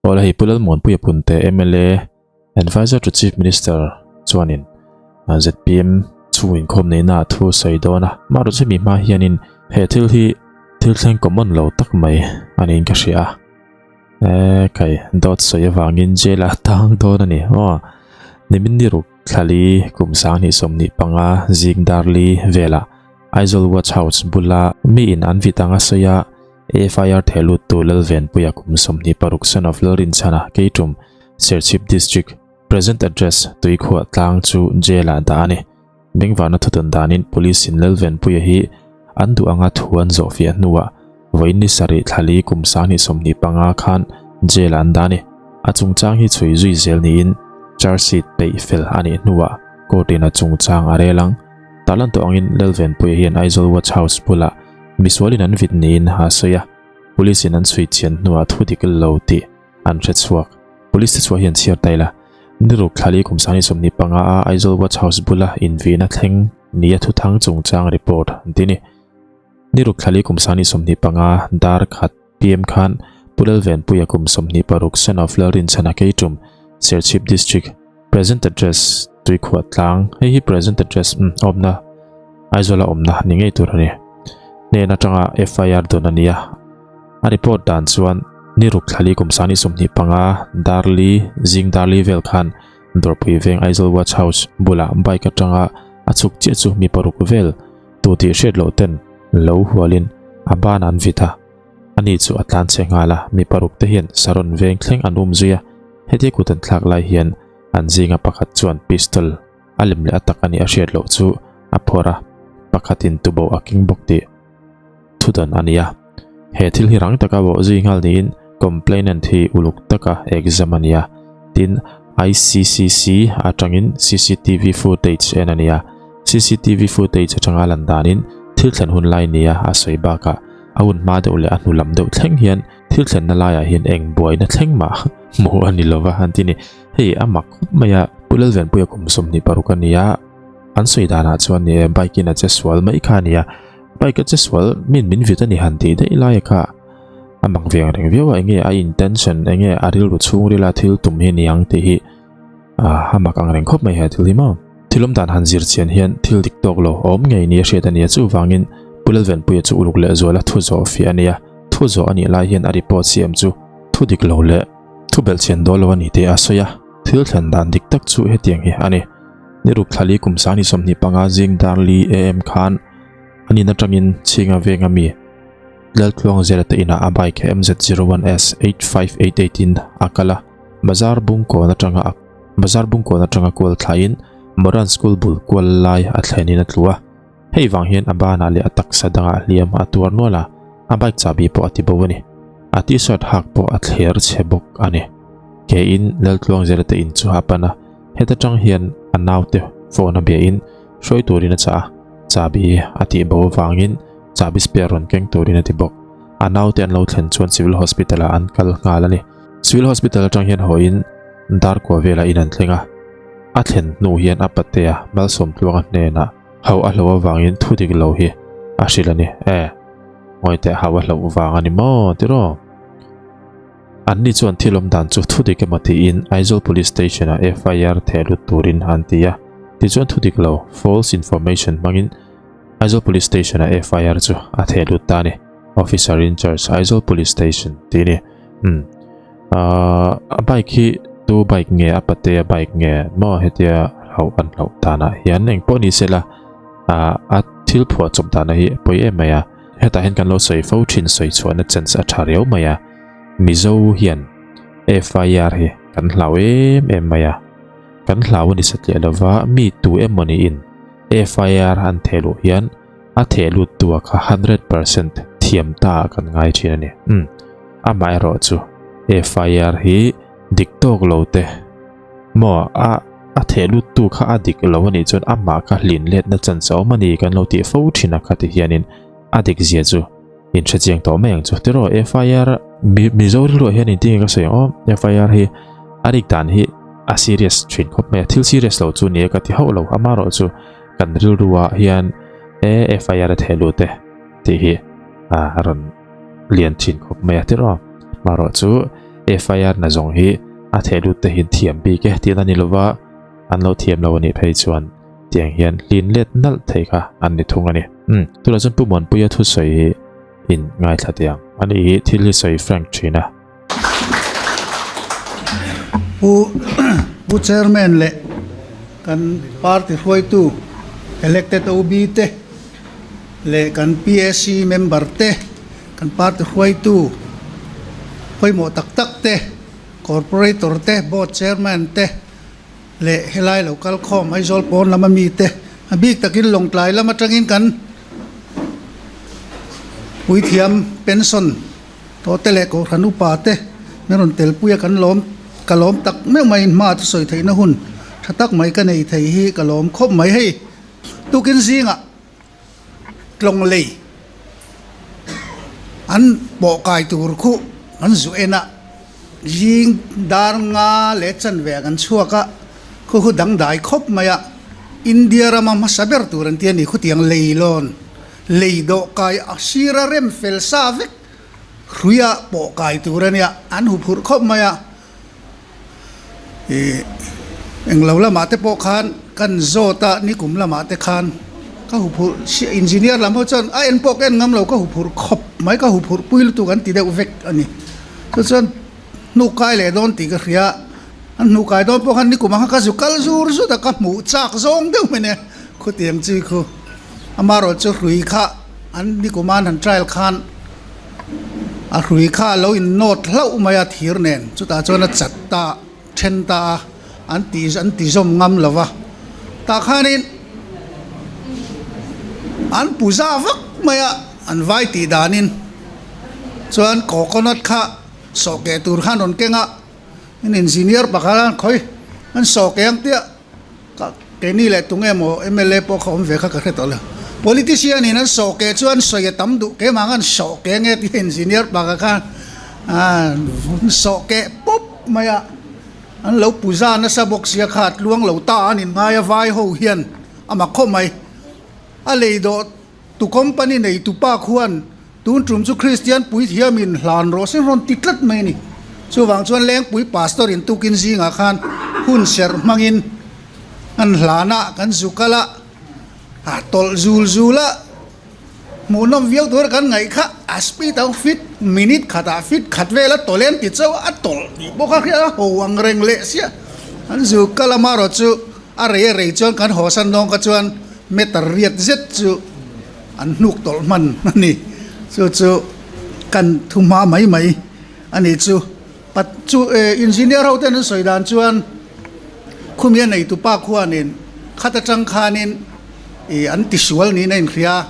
Awle hei Pu Lalmuanpuia Punte mla Adviser to Chief Minister chuanin zpm chhung inkhawm neihna ah thu sawi dawn a, mahrawh chu hemi hma hianin he thil hi thil thleng common lo tak mai a niin ka hria a, e kai dawt sawi avangin jail ah tang dawn a ni aw, nimin ni ruk thlali kum 2025 zing darli velah Aizawl Watch House bula miin an vit anga sawi a. FIR thehluttu Lalvenpuia kum 26 son of Lalrinchhana Keitum, Serchhip District, present address, Tuikhuah tlang chu jail ah dah a ni. Bengvarna thutun danin Police in Lalvenpuia hi an duh anga thu an zawh fiah hnuah vawiin ni sarih thlali kum 2025 khan jail ah an dah a ni. A chungchang hi chhui zui zel niin charge sheet peih fel a nih hnuah court in a chungchang a rel ang. Tarlan tawh angin Lalvenpuia hian Aizawl Watch House bulah Misualin an vit niin a sawi a, Police in an chhui chian hnuah thu dik lo tih an hre chhuak. Police te chhuah hian chhiar ta ila, Niruk thlali kum 2025 a Aizawl Watch House bula invihna thleng nia thuthang chungchang report an ti ni. Niruk thlali kum 2025 dar khat PM khan Pu Lalvenpuia kum 26 son of Lalrinchhana Keitum, Serchhip District, Present address, Tuikhuah tlang, hei hi present address umm awmna Aizawla awmna ni ngei tur a ni. Hnen atanga FIR dawn a ni a, a report dan chuan ni ruk thlali kum 2025 Darli zing Darli vel khan Dawrpui veng Aizawl Watch House bulah bike atanga a chhuk chiah chu mi paruk vel tu tih hriat loh ten lo hualin a ban an vit a. Ani chu a tlan chhe nghal a, mi paruk te hian Saron veng thleng an um zui a, hetia kut an thlak lai hian an zinga pakhat chuan pistol a lem leh a tak a nih a hriat loh chu a phawrh a, pakhatin tuboh a keng bawk tih thudan a ni a. He thil hi rang taka bawh zui nghal niin complainant hi uluk taka exam a ni a, tin ICCC atangin cctv footage en a ni a, cctv footage atanga lan danin thil thlen hun lai nia a sawi bakah A hun hma deuh leh a hnu lam deuh thleng hian thil thlenna laiah hian eng buaina thleng mah hmuh a ni lova an ti ni. Hei a mak khawp mai a, Pu Lalvenpuia kum 26 a ni a, an sawi danah chuan ni e bike in a che sual mai kha a ni a, bike a che sual min min vit a ni han tih daih laia kha a mak ve ang reng viau a, enge a intention enge a rilru chhungrila thil tum hi ni ang tih hi a mak ang reng khawp mai he thil hi maw. Thil awm dan han zir chian hian thil dik tawk lo a awm ngei ni a hriat a ni a, chuvangin Pu Lalvenpuia chu uluk leh zuala thu zawh fiah a ni a, thu zawh a nih lai hian a report siam chu thu dik lo leh thu belhchian dawl lo a ni tih a sawi a, thil thlen dan dik tak chu hetiang hi a ni. Ni ruk thlali kum 2025 zing Darli AM khan an in atangin Chhinga venga mi Laltluang Zela te inah a bike MZ01S 8588 in a kal a, bazar bungkawn atanga a Bazar bungkawn atanga kual thlaiin Moran School bul kual lai a thlenin a tlu a. Hei vang hian a banah leh a taksa dangah hliam a tuar nual a, a bike chahbi pawh a ti bo a ni. A t-shirt hak pawh a thler chhe bawk a ni. Keiin Laltluangzela te in chu a pan a, heta tang hian a naute phone a biahin hruai turin a chah a, chahbi a tih bo avangin chahbi spare rawn keng turin a ti bawk. A naute an lo thlen chuan Civil Hospital ah an kal nghal a ni. Civil Hospital atang hian hawiin Darkua velah in an thleng a, a thlen hnu hian a patea Malsawmtluanga hnenah hauh a hloh avangin thu dik lo hi a hrilh a ni. E, ngawi teh hauh a hloh vang a ni maw tiraw? Anni chuan thil awm dan chu thu dik emaw tiin Aizawl Police Station ah FIR theh lut turin an ti a, tichuan thu dik lo, false information, hmangin Aizawl Police Station ah FIR chu a theh lut ta a ni. Officer in charge Aizawl Police Station tih a ni. Umm. Ahh a bike hi tu bike nge a patea bike nge maw hetia hlauh an hlauh danah hian engpawh ni sela ahh a thil phuah chawp dana hi a pawi em mai a hetah hian kan lo sawi fo thin sawi chhuahna chance a tha riau mai a Mizo hian FIR hi kan hlau em em mai a kan hlau a ni satliah lova mi tu emaw niin FIR an theh luh hian a theh lut tu a kha 100% thiam ta ah kan ngai thin a ni umm. Amaherawh chu FIR hi dik tawk lo te maw a a theh lut tu kha a dik lo anih chuan amah kha hlin letna chance a awm a ni kan lo tih fo thin a kha ti hianin a dik zia chu in hre chiang tawh mai ang chu tiraw FIR Mizo rilruah hian engtin nge ka sawi ang aw FIR hi a rik dan hi a serious thin khawp mai a thil serious lo chu ni e ka ti hauh lo amaherawh chu kan rilruah hian e FIR a theh lut e tih hi a rawn lian thin khawp mai a tiraw marawh chu FIR na zawng hi a theh lut te hian thiam bik e tihna ni lova an lo thiam lo a nih phei chuan tiang hian hlin let nalh thei kha an ni thung a ni. Umm tunah chuan Pu Muanpuia thusawi hi in ngaithla teh ang. Ani hi thil hi sawi frank thin a. Pu Pu Chairman leh kan party hruaitu elected OB te leh kan PAC member te, kan party hruaitu pawimawh tak tak te, corporator te, board chairman te leh helai lo kal khawm Aizawl pawn lama mi te a bik takin Lawngtlai lam atangin kan puithiam pension Tawh te leh Kohhran upa te min rawn tel pui a kan lawm ka lawm tak meuh mai in hma chu sawi theihna hun tha tak mai ka nei thei hi ka lawm khawp mai hei tukin zingah tlawng lei an pawh kai tur khu an zu en a zing dar nga leh chanve ah kan chhuak a khu khu dangdai khawp mai a India rama hmasa ber tur an ti a ni khutiang lei lawn. Lei dawh kai a sira rem fel sa vek hruia pawh kai tur a nia, an hu phurh khawp mai a. Ih englo lamah te pawh khan kan zawt a, nikum lamah te khan ka hu phurh chiah, engineer lam ho chuan a en pawh ka en ngam lo, ka hu phurh khawp mai, ka hu phurh pui lutuk an ti deuh vek a ni. Chu chuan hnuk kai leh dawn tih ka hria, an hnuk kai dawn pawh khan nikum ang kha ka zu kal zur zut a, ka hmuh chak zawng deuh mai nia khutiang chi khu. Amaherawh chu hrui kha an nikuman han trial khan a hrui kha a lo in nawt hlauh mai a thir nen chutah chuan a chat ta then ta a an ti an ti zawm ngam lo va tah khanin an puza vak mai a an vai tih danin chuan coconut kha sawhkeh tur khan rawn keng a engineer pakhat a khawi an sawhkeh ang tia. Ka keini leh tunge maw mla pawh kha awm ve kha ka hre tawh lo. Politician in an sawh ke chu an sawi a tam duh keimah ang an sawh ke nge tih engineer pa ka khan an sawh ke pawp mai a, an lo puza nasa bawk sia kha tluang lo ta an inngai a vai ho hian a mak khawp mai. A lei dawh tu company nei tu pa khuan tun tum chu Kristian puithiam in hlan rawh se rawn ti tlat mai a ni. Chuvang chuan Lengpui Pastor in tukin zingah khan hun serh hmangin an hlan a, kan zu kal a, a tawlh zul zul a, hmuhnawm viau tur kan ngaih kha a speed ang fit minute khatah fit khat vel a tawlh em ti chauh a tawlh tih bawk a hria a ho ang reng leh sia. An zu kal a marawhchu a rei a rei chuan kan hawsan dawng kha chuan meter riat zet chu an hnuk tawlh hman a ni. Chu chu kan thu hma mai mai a ni chu. Pat chu engineer ho ten an sawi dan chuan khumi a neitu pa khuanin khat atang khanin ih an tisual niin a inhria a,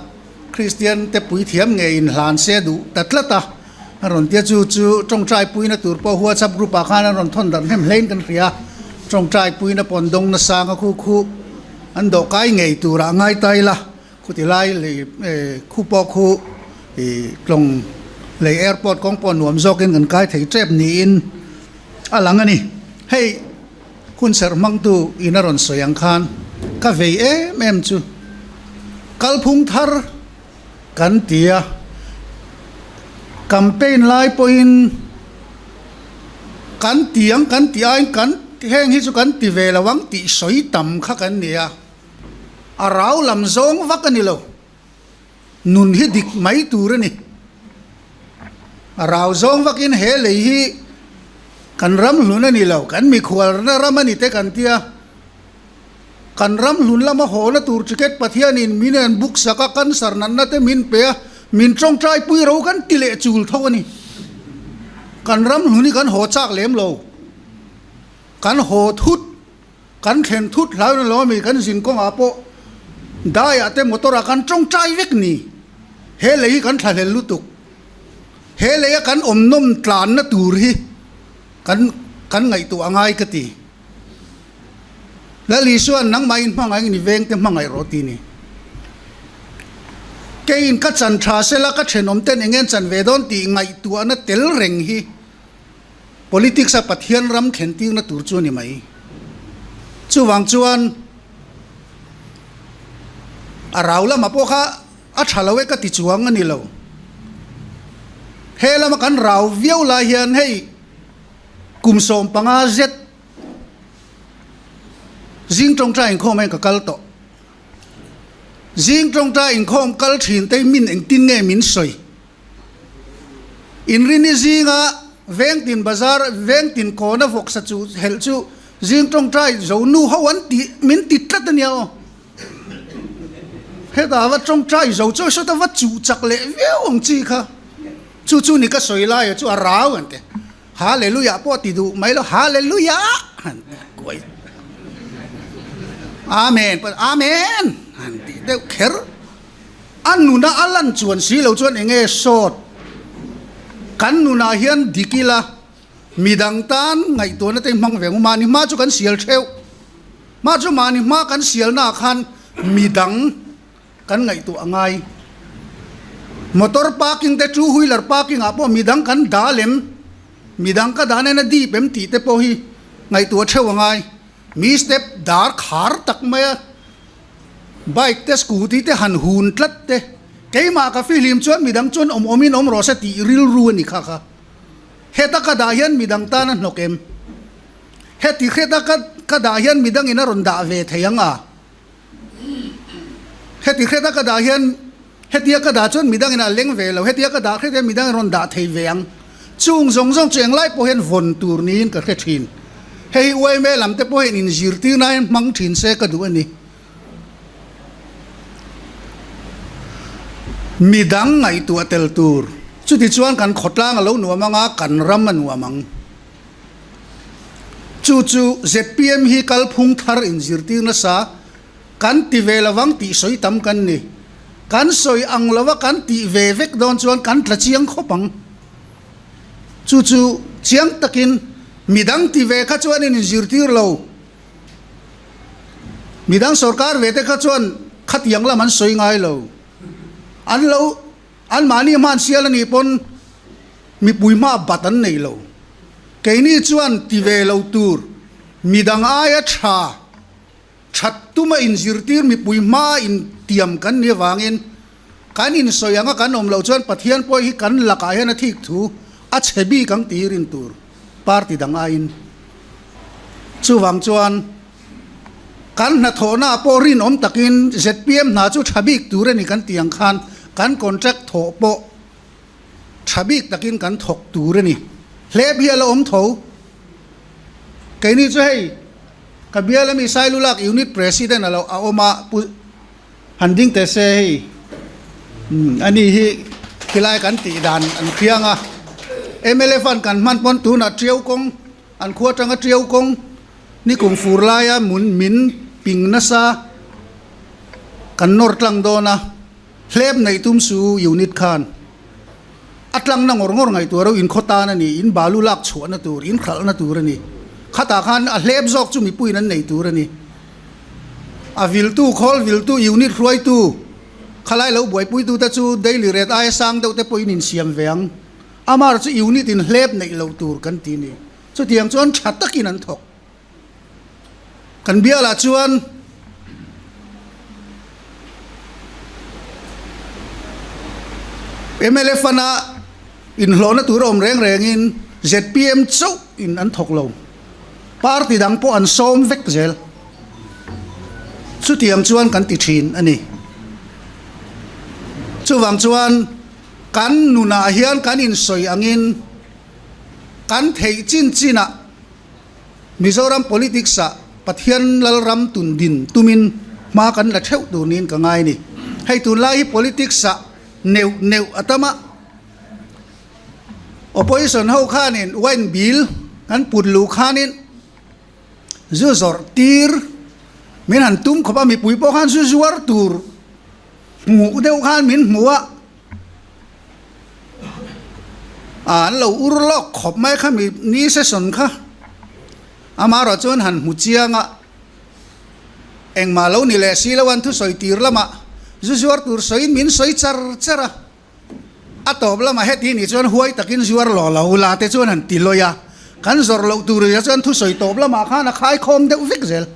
Kristian te puithiam ngei inhlan se duh ta tlat a, a rawn tia chu chu tawngtai puina tur pawh WhatsApp group ah khan an rawn thawn darh hnem hlein kan hria. Tawngtai puina pawn dawng nasang a khu khu an dawhkai ngei turah ngai ta ila. Khuti lai lei khu pawh khu ih tlawng lei airport kawng pawh nuam zawkin kan kai thei tep niin a lang a ni. Hei hun serh hmangtu in a rawn sawi ang khan ka vei em em chu kalphung thar kan ti a, campaign lai pawhin kan ti ang kan tih aiin kan heng hi chu kan ti ve lo ang tih sawi tam kha kan ni a. A rau lam zawng vak a ni lo. Nun hi dik mai tur a ni. A rau zawng vakin he lei hi kan ram hlun a ni lo, kan mikhualna ram a ni te kan tia. Kan ram hlun lama hawna tur ticket Pathianin min en book sak a, cancer natna te min pe a, min tawngtai pui ro kan ti leh chul tho a ni. Kan ram hlun hi kan haw chak lem lo. Kan haw thut. Kan thlen thut hlai na lo ami kan zin kawngah pawh daiah te motor ah kan tawngtai vek ni. He lei hi kan thlahlel lutuk. He lei a kan awm nawm tlanna tur hi kan kan ngaihtuah a ngai ka ti. Lal Isuan nangmah in hmangaih ni veng te hmangaih rawh ti ni. Keiin ka chan tha sela ka thenawm ten eng nge an chan ve dawn tih ngaihtuahna tel reng hi Politics a Pathian ram thlen tirna tur chu a ni mai. Chuvang chuan a rau lamah pawh kha a tha lo e ka ti chuang a ni lo. He lama kan rau viau lai hian hei Kum 15 zet zing tawngtai inkhawm hian ka kal tawh. Zing tawngtai inkhawm kal thin te min engtin nge min sawi? Inrini zinga vengtin bazar vengtin kawna vawksa chu helh chu zing tawngtai zo nu ho an ti min ti tlat ania aw. Hetah va tawngtai zo chu sawta va chuh chak leh viau ang chi kha. Chu chu ni ka sawi laia chu a rau an ti. Hallelujah pawh ti duh mai lo, Hallelujah han ti kuai. Amen pawh Amen han ti deuh kher. A nuna a lan chuan si lo chuan eng nge sawt kan nunah hian dik ila midang tan ngaihtuahna te hmang ve ang u. Mahni hma chu kan sial theuh. Hma chu mahni hma kan sialnaah khan midang kan ngaihtuah a ngai. Motor parking te two wheeler parking ah pawh midang kan dah lem, midang ka dah nen a dip em tih te pawh hi ngaihtuah theuh a ngai. Mi step dar khar tak mai a, bike te scooty te han hun tlat te, keimah ka fihlim chuan midang chuan awm awmin awm rawh se tih rilru a ni kha kha. Heta ka dah hian midang tan a hnawk em? Heti heta ka dah hian midangin a rawn dah ve thei ang a? Heti hreta ka dah hian hetia ka dah chuan midangin a leng ve lo, hetia ka dah hret hian midangin rawn dah thei ve ang. Chung zawng zawng chu englai pawh hian vawn tur niin ka hre thin. Hei hi yma lam te pawh hian inzirtirna hian hmang thin se ka duh a ni. Midang ngaihtuah tel tur. Chuti chuan kan khawtlang a lo nuam ang a, kan ram a nuam ang. Chu chu zpm hi kalphung thar inzirtir nasa kan ti ve lovang tih sawi tam kan ni. Kan sawi ang lova kan tih ve vek dawn chuan kan tla chiang khawp ang. Chu chu chiang takin midang ti ve kha chuan in inzirtir lo. Midang sorkar ve te kha chuan khatiang lam an sawi ngai lo. An lo. Anmahni hman sial a nih pawn mipui hma bat an nei lo. Keini chuan ti ve lo tur midang aia tha that tuma inzirtir mipui hma intiam kan nih avangin kan insawi anga kan awm loh chuan Pathian pawh hi kan lakah hian a thik thu a chhe bik ang tih rin tur party dang aiin. Chuvang chuan Kan hnathawhnaah pawh rinawm takin zpm hna chu tha bik tur a ni kan tih ang khan kan contract thawh pawh tha bik takin kan thawk tur a ni. Hlep hi a la awm tho. Keini chu hei ka bial ami Sailulak Unit President a lo a awm a Pu Han ding teh se hei ani hi khilai kan tih dan an hriang a. Mla fund kan hman pawn tunah Tiau kawng An khua atanga Tiau kawng ni kum fur laia mun min ping nasa kan nawr tlang dawn a, hlep neih tum su unit khan a tlangna ngawr ngawr ngaihtuah ro in khaw tan a ni, in balu lak chhuahna tur, in hralhna tur a ni. Khatah khan a hlep zawk chu mipuiin an nei tur a ni. A viltu, khawl viltu, unit hruaitu, khalai lo buaipuitute chu daily rate aia sang deuh te pawhin insiam ve ang. Amar chu unit in hlep neih loh tur kan ti ni. Chutiang chuan tha takin an thawk. Kan bialah chuan mla fund a inhlawhna tur a awm reng rengin zpm chauh in an thawk lo. Party dang pawh an sawm vek zel. Chutiang chuan kan ti thin a ni. Chuvang chuan. Kan nunah hian kan insawi angin kan theih chin chinah Mizoram politics-ah Pathian Lalram tun din tumin hma kan la theuh tur niin ka ngai a ni. Hei tunlai hi politics-ah neuh neuh a tam a, opposition ho khanin wine bill kan put luh khanin zu zawrh tir min han tum khawp a, mipui pawh khan zu zuar tur Hmuh deuh khan min hmu a, an lo ur lawk khawp mai kha mi ni session kha amaherawh chuan han hmu chiang a, engmah lo ni leh si lo an thusawi tir lamah zu zuar tur sawiin min sawi char char a, a tawp lamah heti nih chuan huai takin zuar lawh lo la te chuan han ti lawi a, kan zawrh loh tur zia chuan thusawi tawp lamah khan a khaikhawm deuh vek zel.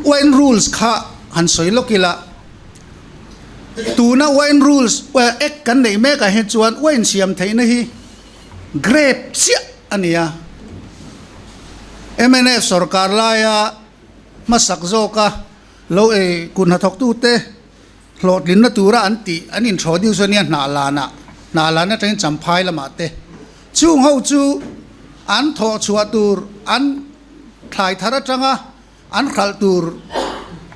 Wine rules kha han sawi lawk ila, tuna wine rules act kan neih mek ah hian chuan wine siam theihna hi grape chiah a ni a. Mnf sorkar laia hmasak zawka lo ei kut hnathawktute hlawhtlinna tura an tih an introduce a nia hnah lanah, hnah lan atangin Champhai lamah te. Chung ho chu an thawh chhuah tur an thlai thar atanga an hralh tur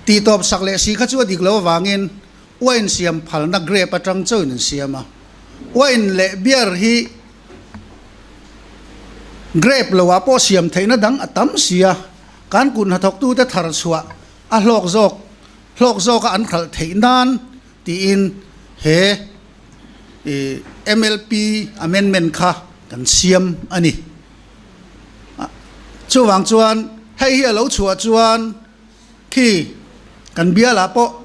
tihtawp sak leh si kha chu a dik lo avangin wine siam phalna grape atang chauhin an siam a. Wine leh beer hi Grape lo ah pawh siam theihna dang a tam si a, kan kut hnathawktute thar chhuah a hlawk zawk hlawk zawka an hralh theih nan tiin he MLP amendment kha kan siam a ni. Chuvang chuan hei hi a lo chhuah chuan khi kan bialah pawh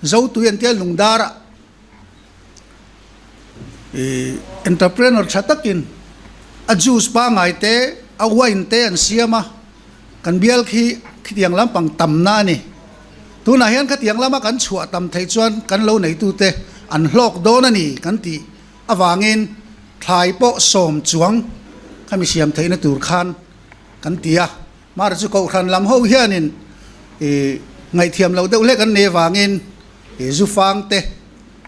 Zotui an tia lungdarah Entrepreneur tha takin a juice pangngai te, a wine te an siam a, kan bial khi khitiang lampang tamna a ni. Tunah hian khatiang lama kan chhuah tam theih chuan kan lo neitute an hlawk dawn a ni kan tih avangin thlai pawh sawm chuang khami siam theihna tur khan kan ti a. Mahra chu Kohhran lam ho hianin ngaihthiam loh deuh hlek an nei avangin He zu fang te,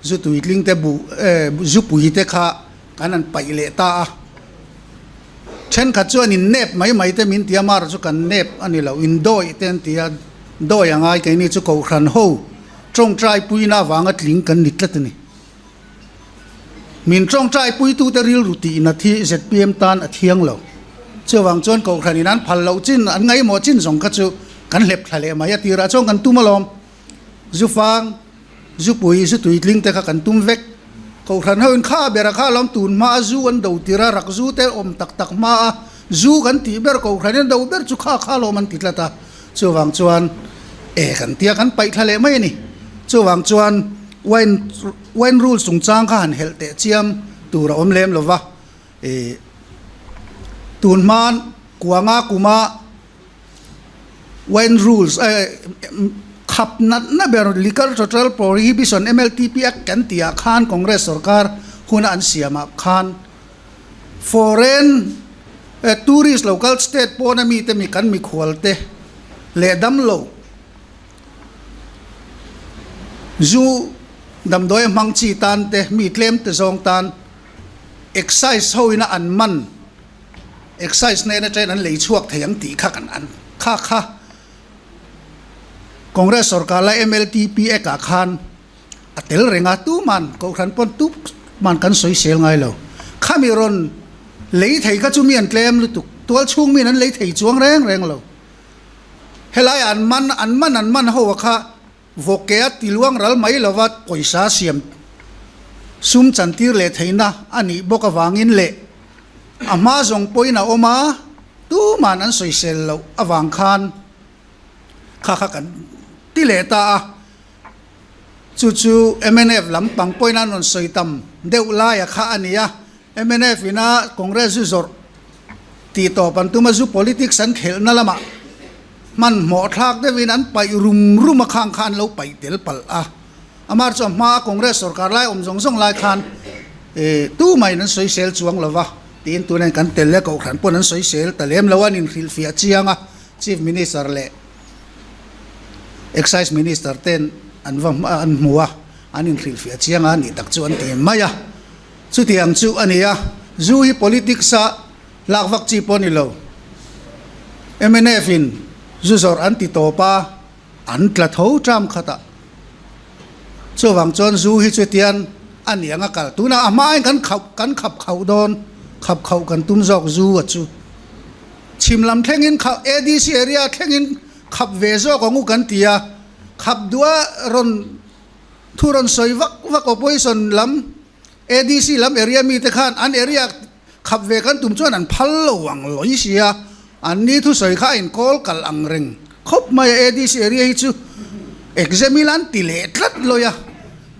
zu tuitling te buh eh zu pui te kha kan han paih leh ta a. Thenkhat chuan in nep mai mai te min ti a, mar chu kan nep a ni lo, in dawih te an ti a, dawi a ngai keini chu Kohhran ho tawngtai puina avanga tling kan ni tlat a ni. Min tawngtai puitute rilru tihnat hi zpm tan a thiang lo. Chuvang chuan Kohhran in an phal loh chin, an ngaihmawh chin zawng kha chu kan hlep thla leh mai a, tirah chuan kan tum alawm. Zufang, zupui, zu tuitling te kha kan tum vek. Kohhran ho in kha ber a kha lawm tun hma a zu an do tir a, rak zu te awm tak tak hma a zu kan tih ber kohhran in a do ber chu kha kha lawm an ti tlat a. Chuvang chuan e kan tia kan paih thla leh mai a ni. Chuvang chuan wine wine rules chungchang kha han helh teh chiam tur a awm lem lo va. E tun hman kuanga kuma Wine rules khap natna ber Liquor Total Prohibition MLTP Act kan tih ah khan Congress sorkar huna an siam ah khan foreign tourist local state pawna mite mi kan mikhual te leh damlo zu damdawi a hmang chi tan te mi tlem te zawng tan excise ho ina an man Excise nen atangin an lei chhuak thei ang tih kha kan an kha kha Congress sorkar lai MLTP Act ah khan a tel reng a, tuman Kohhran pawn tuman kan sawi sel ngai lo. Khami rawn lei thei kha chu mi an tlem lutuk, tual chhung miin an lei thei chuang reng reng lo. Helai an man an man an man ho a kha Vawke a ti luang ral mai lova pawisa siam sum chantir leh theihna a nih bawk avangin leh a hma zawng pawhin a awm a, tuman an sawisel loh avang khan kha kha kan ti leh ta a. Chu chu mnf lampang pawhin an rawn sawi tam deuh laia kha a ni a, mnf ina Congress zu zawrh tih tawp an tum a, zu politics an khelhna lamah hmanhmawh thlak deuhin an paih rum rum a khang kha an lo paih tel palh a. Amar chu a hmaa Congress sorkar lai awm zawng zawng lai khan tumahin an sawisel chuang lo va tiin tunain kan tel leh Kohhran pawn an sawisel ta lem lo a, an inhrilhfiah chiang a, Chief Minister leh Excise Minister ten an va an hmu a, an inhrilhfiah chiang a nih tak chu an ti mai a. Chutiang chu a ni a, zu hi politics a lak vak chi pawh a ni lo. Mnf in zu zawrh an ti tawp a, an tla tho term khat ah. Chuvang chuan zu hi chutian a ni ang a kal. Tunah a hmain kan khauh kan khap khauh dawn, khap khauh kan tum zawk zu a chu. Chhim lam thlengin khap ADC area thlengin khap ve zawk ang u kan ti a, khap duh a rawn Thu rawn sawi vak vak opposition lam ADC lam area mite khan an area khap ve kan tum chuan an phal lo ang lawi sia, an ni thusawi kha a inkawl kal ang reng khawp mai a, ADC area hi chu exam ila an ti leh tlat lawi a,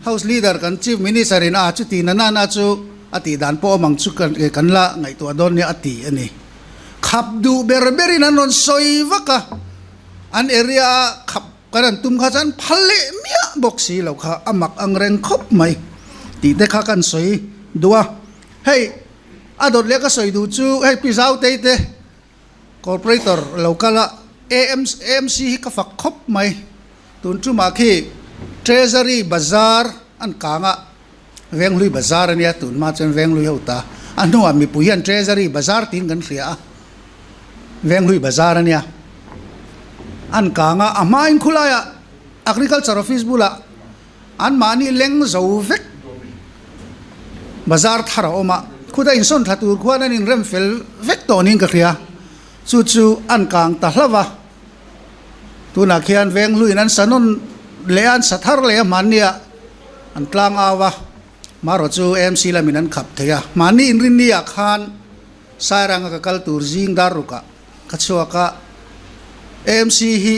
House leader kan Chief Minister in a chuti na na na chu a tih dan pawh awm ang chu kan la ngaihtuah dawn nia a ti a ni. Khap duh ber berin an rawn sawi vak a, an area a khap Kan an tum kha chuan phal leh miah bawk si lo kha a mak ang reng khawp mai tih te kha kan sawi duh a. Hei a dawt leh ka sawi duh chu hei Pi Zautei te Corporator lo kal a, AMC hi ka fak khawp mai. Tun tumah khi Treasury Bazar an kang a, Venghlui Bazar a nia, tun hma chuan Venghlui ho ta. A hnuah mipui hian Treasury Bazar tiin kan hria a, Venghlui Bazar a nia. An kang a, a hmain khulaiah Agriculture Office bulah anmahni leng zo vek Bazar thar a awm a, khuta insawn thla tur khuan an inrem fel vek tawh niin ka hria. Chu chu an kang ta hlauh a. Tunah khian Venghluin an sa nawn leh a, an sa thar leh a hmanniah an tlang au a, marawh chu AMC lamin an khap thei a. Hmanni inrinniah khan Sairanga ka kal tur zing dar rukah ka chhuak a, AMC hi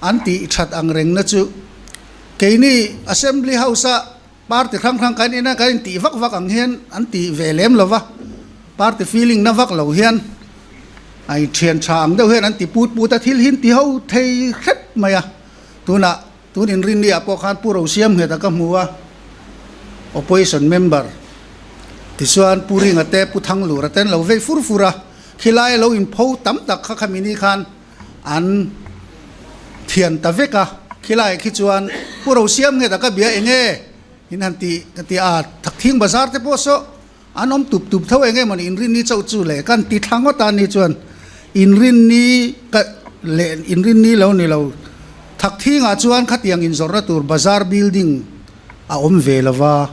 an tih that ang rengna chu keini Assembly House-a Party hrang hrang kan ina kan intih vak vak ang hian an ti ve lem lo va, party feeling na vak lo hian a inthian tha ang deuh hian an ti put put a, thil hi an ti ho thei hrep mai a. Tunah tun inrinni ah pawh khan Pu Rosiam Ngheta ka hmu a, opposition member tichuan Pu Ringa te Pu Thanglura te an lo vei fur fur a, khilai a lo inpho tam tak kha khami ni khan An thian ta vek a, khilaiah khi chuan Pu Rosiam nge taka bia eng nge in han ti ka ti a, Thakthing bazar te pawh saw an awm tup tup tho eng nge mawni inrinni chauh chu le kan ti thla ngawt a ni chuan inrinni ka leh inrinni lo ni lo Thakthingah chuan khatiang inzawrhna tur bazar building a awm ve lo va,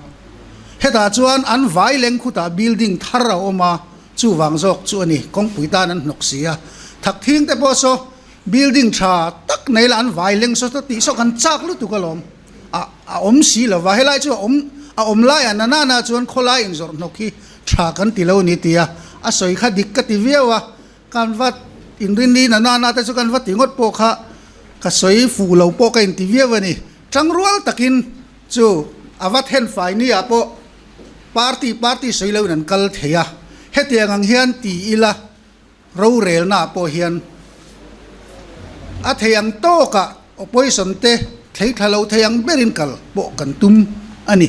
hetah chuan an vai leng khutah building thar a awm a. Chuvang zawk chu a ni, kawngpui tan an hnawk si a. Thakthing te pawh saw building tha tak nei la an vai leng saw tih saw kan chak lutuk alawm. A a awm si lo va, helai chu a awm a awm laiah na nana chuan khawlai inzawrh hnawk hi tha kan ti lo ni tia a sawi kha dik ka ti viau a. Kan va inrinni na nana te chu kan va ti ngawt pawh kha ka sawi fuh lo pawh ka inti viau a ni. Tangrual takin chu a va thenfai ni ah pawh Party party sawi loin an kal thei a, hetiang ang hian ti ila rorelnaah pawh hian a thei ang tawkah opposition te thlei thla lo thei ang berin kal pawh kan tum a ni.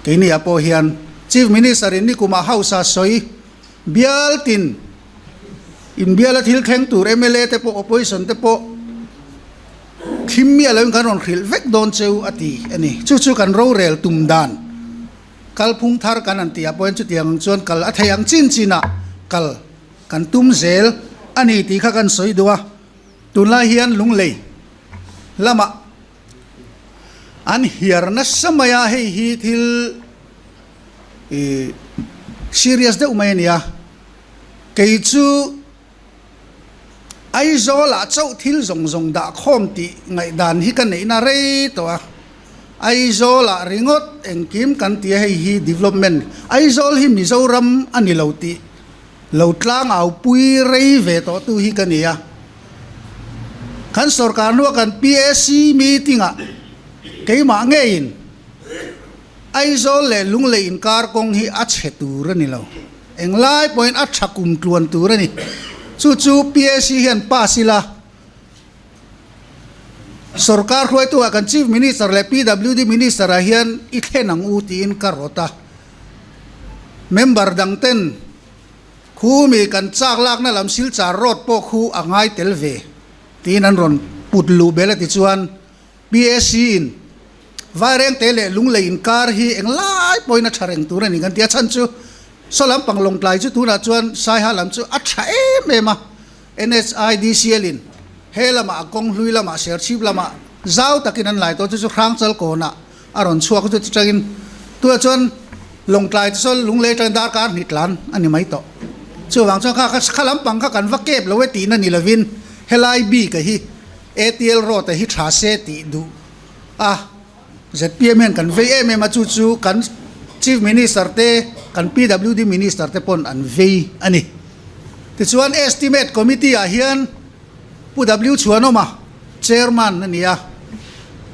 Keiniah pawh hian Chief Minister in nikumah House a sawi bial tin inbiala thil thleng tur mla te pawh opposition te pawh Thim miah loin kan rawn hrilh vek dawn cheu a ti a ni. Chu chu kan rorel tum dan kalphung thar kan han tih ah pawhin chutiang ang chuan kal a thei ang chin chinah kal kan tum zel a ni tih kha kan sawi duh a. Tunlai hian Lunglei lamah an hiar nasa mai a, hei hi thil ih serious deuh mai a ni a. Kei chu. Aizawlah chauh thil zawng zawng dah khawm tih ngaihdan hi ka neihna rei tawh a, Aizawlah ringawt engkim kan ti a hei hi development Aizawl hi Mizoram a ni lo tih lo tlangau pui rei ve tawh tu hi ka ni a. Kan sorkar hnua kan PAC meeting ah keimah ngeiin Aizawl leh Lunglei inkar kawng hi a chhe tur a ni lo. Englai pawhin a tha kum tluan tur a ni. Chu chu PAC hian pass ila, Sorkar hruaitu ah kan Chief Minister leh PWD Minister ah hian i thlen ang u tiin ka rawt a. Member dang ten khu mi kan chak lakna lam Silchar Road pawh khu a ngai tel ve tiin an rawn put luh bel a ti chuan PAC in Vairengte leh Lunglei inkar hi englai pawhin a tha reng tur a ni kan ti a, chhan chu saw lampang Lawngtlai chu tunah chuan Saiha lam chu a tha em em a, NHIDCL in he lamah a kawng hlui lamah Serchhip lamah zau takin an lai tawh chu chu Hrangchal kawnah a rawn chhuak chu chutangin tunah chuan Lawngtlai chu saw Lunglei atangin darkar hnih tlan a ni mai tawh. Chuvang chuan kha kha lampang kha kan va kep lo e tihna ni lovin helai bik a hi ATL road a hi tha se tih duh a, zpm hian kan vei em em a, chu chu kan Chief Minister te, kan PWD Minister te pawn an vei a ni. Tichuan Estimate Committee ah hian Pu W Chhuanawma Chairman a ni a,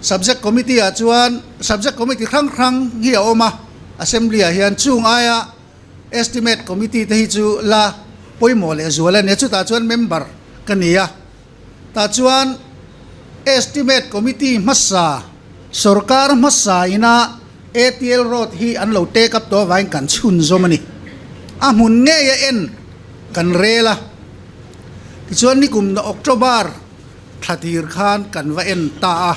Subject Committee ah chuan Subject Committee hrang hrang hi a awm a, Assembly ah hian chung aia Estimate Committee te hi chu la pawimawh leh zual a ni a, chutah chuan member ka ni a. Tah chuan Estimate Committee hmasa, sorkar hmasa ina ATL Road hi an lo take up tawh avangin kan chhunzawm a ni. A hmun ngei a en kan rel a. Tichuan nikum October thla tir khan kan va en ta a,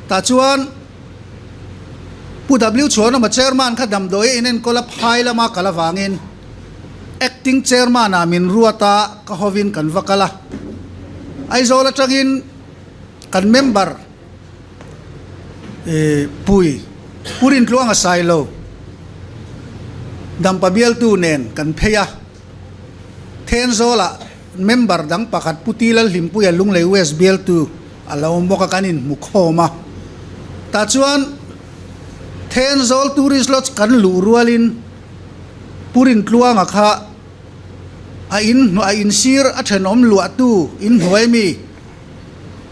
tah chuan Pu W Chhuanawma Chairman kha damdawi a inenkawl a phai lama kal avangin Acting Chairman ah min ruat a, ka hovin kan va kal a. Aizawl atangin kan member Pui Pu Rintluanga Sailo Dampa bialtu nen kan phei a, Thenzawlah member dang pakhat Pu Ti Lalhlimpuia Lunglei West bialtu a lo awm bawk a, kan inhmu khawm a. Tah chuan Thenzawl Tourist Lodge kan luh rualin Pu Rintluanga kha a in a insir a thenawm luahtu inhnuai mi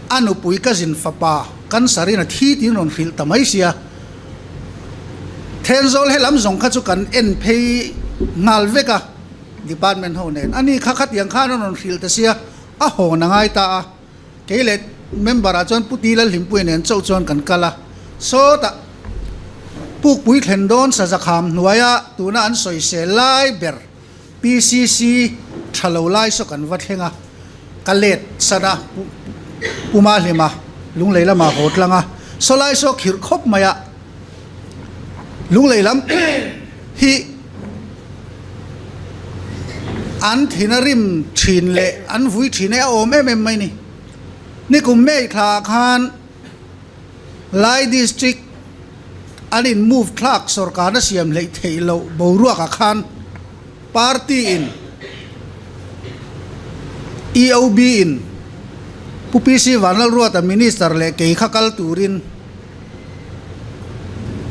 a nupui cousin fapa cancer in a thi tiin rawn hrilh ta mai sia. Thenzawl he lam zawng kha chu kan en phei nghal vek a department ho nen. Ani kha khatiang khan a rawn hrilh ta sia a hawn a ngai ta a. Kei leh member ah chuan Pu Ti Lalhlimpuia nen chauh chuan kan kal a. Sawtah Pukpui thlen dawn Sazakham hnuaia tuna an sawisel lai ber PCC tha lo lai saw kan va thleng a, ka let san a, Pu Mahlima Lunglei lamah haw tlang a, saw lai saw khirh khawp mai a, Lunglei lam hi an thin a rim thin leh an vui thin e a awm em em mai ni. Nikum May thla ah khan Lai District an in move thlak sawrkarna siam hleih theih loh boruak ah khan party in EOB in Pu PC Vanlalruata Minister leh kei kha kal turin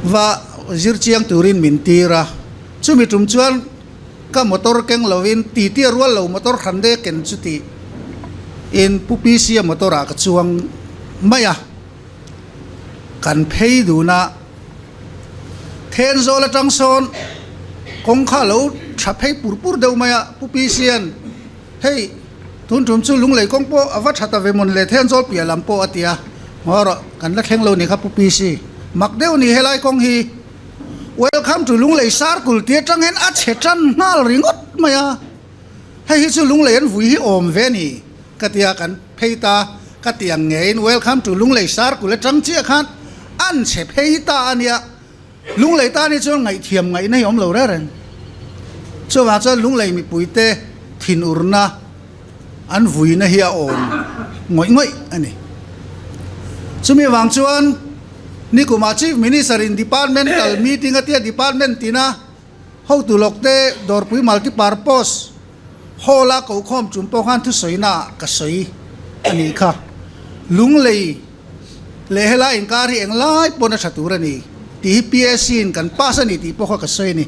va zir chiang turin min tir a, chumi tum chuan ka motor keng lovin titi a rual lo motor hran dek ken chu tih in Pu PC a motor ah ka chuang mai a, kan phei dun a, Thenzawl atang sawn kawngkha lo tha phei pur pur deuh mai a, Pu PC an hei tun tum chu Lunglei kawng pawh a va tha ta ve mawn le Thenzawl piah lam pawh a ti a, ngaw rawh kan la thleng lo ni kha Pu PC mak deuh ni helai kawng hi. Welcome to Lunglei Circle tih atang hian a chhe tan nghal ringawt mai a, hei hi chu Lunglei an vui hi awm ve a ni ka tia kan phei ta ka ti ang ngeiin Welcome to Lunglei Circle atang chiah khan an chhe phei ta a nia, Lunglei tan hi chuan ngaihthiam ngaihna hi awm lo reng reng. Chuvang chuan Lunglei mipuite thinurna an vuina hi a awm ngawih ngawih a ni. Chumi vang chuan. Nikumah Chief Minister in Departmental meeting a tia Department tina hotu lawk te Dawrpui Multipurpose Hall a kokhawm chung pawh khan thusawina ah ka sawi a nih kha. Lunglei leh helai inkar hi englai pawn a tha tur a ni tih hi PSC in kan pass a ni tih pawh kha ka sawi a ni.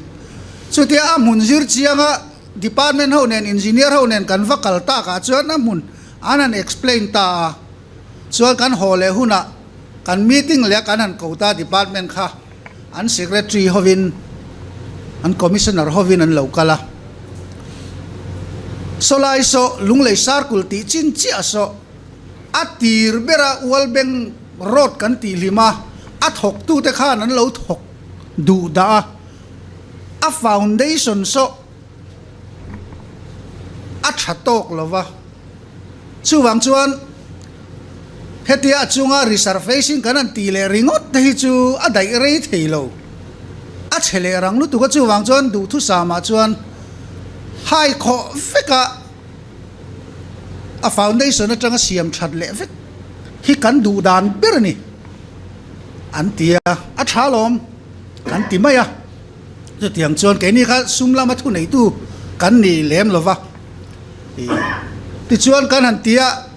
Chutia a hmun zir chianga Department ho nen Engineer ho nen kan va kal takah chuan a hmun an han explain ta a. Chuan kan haw leh hunah kan meeting leh kan han ko ta department kha an secretary hovin an commissioner hovin an lo kal a. Sawlai saw Lunglei Circle tih chin chiah saw a tir bera Ualbeng road kan tih hlim a, a thawktute khan an lo thawk duh dah a, a foundation saw a tha tawk lo va. Chuvang chuan hetia a chunga resurfacing kan han tih leh ringawt te hi chu a daih rei thei lo. A chhe leh rang lutuk a, chuvang chuan duhthusam-ah chuan hai khawh veka a foundation atanga siam that leh vek hi kan duh dan ber a ni an ti a, a tha lawm kan ti mai a. Chutiang chuan keini kha sum lama thuneitu kan ni lem lo va. Tichuan kan han ti a,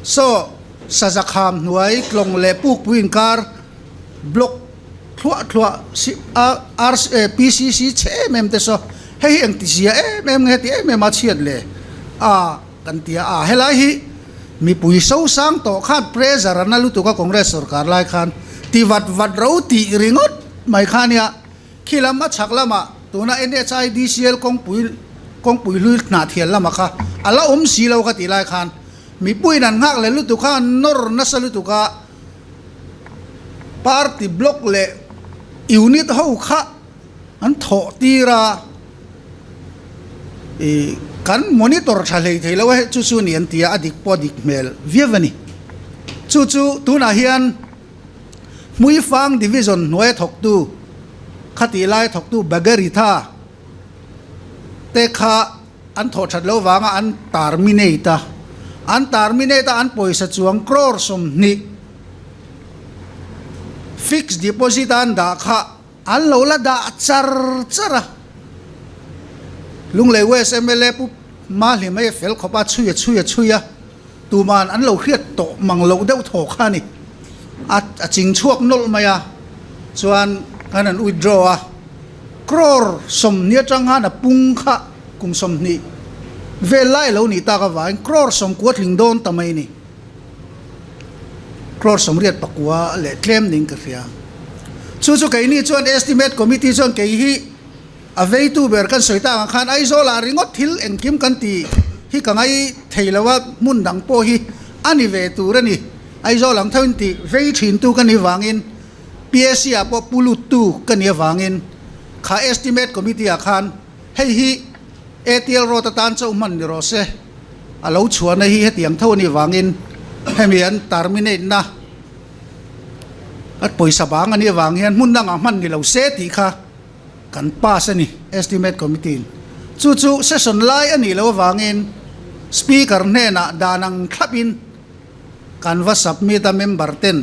saw Sazakham hnuai tlawng leh Pukpui inkar block thluah thluah PCC chhe em em te saw hei hi engti zia em em nge ti em em a chhiat le a kan ti a, a helai hi mipui sosang tawh khan pressure a na lutuk a Congress sorkar lai khan ti vat vat ro tih ringawt mai kha nia. Khi lam a chhak lamah tuna NHIDCL kawngpui kawngpui hlui hnahthial lamah kha a la awm si lo ka tih lai khan mipuiin an nghak leh lutuk kha an nawr nasa lutuk a, party block leh unit ho kha an thawh tir a. I kan monitor tha hlei thei lo a, chu chu ni an ti a, a dik pawh a dik hmel viau a ni. Chu chu tunah hian Hmuifang Division hnuaia thawktu, khatih laia thawktu Bagaritha te kha an thawh that loh vanga an terminate a, an terminate a an pawisa chuang crore 20 fixed deposit a an dah kha An lo la dah char char a. Lunglei West mla Pu Mahli mai a fel khawp a, chhui a chhui a chhui a, tuman an lo hriat tawh mang loh deuh thaw kha a ni. A a ching chhuak nawlh mai a, chuan kan han withdraw a, crore 20 atang khan a pung kha kum 20 vel lai a lo nih tak avangin crore 90 tling dawn ta mai a ni. Crore 89 leh tlem ning ka hria. Chu chu keini chuan Estimate Committee chuan kei hi a veitu ber kan sawi tak ang khan Aizawlah ringawt thil engkim kan ti hi ka ngai thei lo a, hmun dang pawh hi a ni ve tur a ni. Aizawl ang tho in ti vei thintu ka nih vangin PSC ah pawh pu luttu ka nih avangin kha Estimate Committee ah khan hei hi ATL Road atan chauh hman ni rawh se. A lo chhuahna hi hetiang tho a nih vangin hemi an terminate na a pawisa bang a nih avang hian hmun dangah hman ni lo se tih kha kan pass a ni Estimate Committee in. Chu chu session lai a nih loh avangin Speaker hnenah dan ang thlapin kan va submit a member ten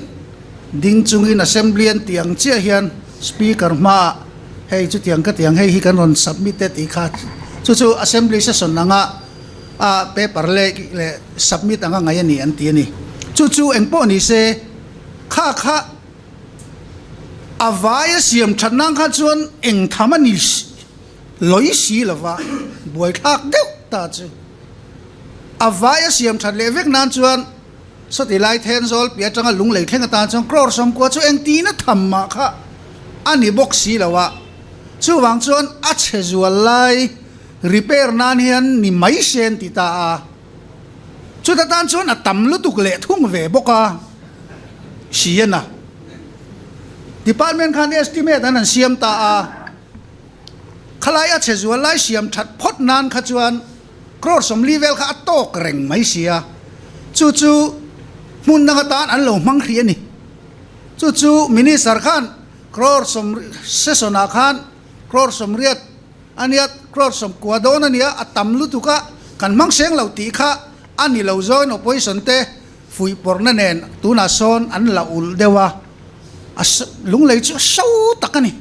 ding chungin assembly an tih ang chiah hian speaker hmaah hei chutiang ka tiang hei hi kan rawn submit e tih kha chu chu assembly session anga a paper leh leh submit anga ngaih a ni an ti a ni chu chu engpawh ni se kha kha a vaia siam that nan kha chuan eng tham a ni lawi si lova buaithlak deuh ta chu. A vai a siam that leh vek nan chuan sawti lai Thenzawl piah atanga lunglei thleng atan chuan crore 90 chu engtin a tham mah kha a ni bawk si lo a, chuvang chuan a chhe zual lai repair nan hian ni mai se an ti ta a, chuta tan chuan a tam lutuk leh thung ve bawk a si a na. Department khan estimate an han siam ta a. Khalai a chhe zual lai siam that phawt nan kha chuan crore 40 vel kha a tawk reng mai sia, chu chu hmun dang atan an lo hmang hrih a ni. Chu chu Minister khan crore sawm session ah khan crore 80 a nia, crore 90 dawn a nia, a tam lutuk a, kan hmang seng lo tih kha a ni lo zawin opposition te fuihpawrhna nen tunah sawn an la ulh deuh a, a lunglei chu a so tak a ni.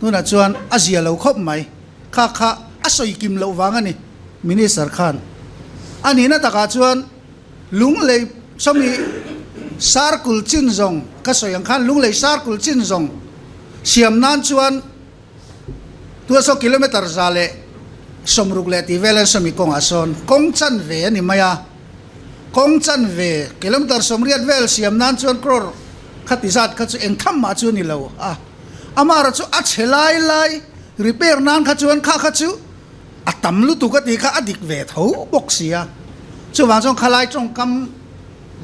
Tunah chuan a zia lo khawp mai. Kha kha a sawi kim loh vang a ni, Minister khan. A nihna takah chuan Lunglei sawmi Circle chin zawng ka sawi ang khan Lunglei Circle chin zawng siam nan chuan tuna saw kilometre 160 leh tih vel an sawmi kawngah sawn kawng chanve a ni mai a. Kawng chanve kilometre 80 vel siam nan chuan crore khati zat kha chu eng tham mah chu a ni lo a. Amara chu a chhe lai lai repair nan kha chuan kha kha chu a tam lutuk a tih kha a dik ve tho bawk si a. Chuvang chuan khalai tawngkam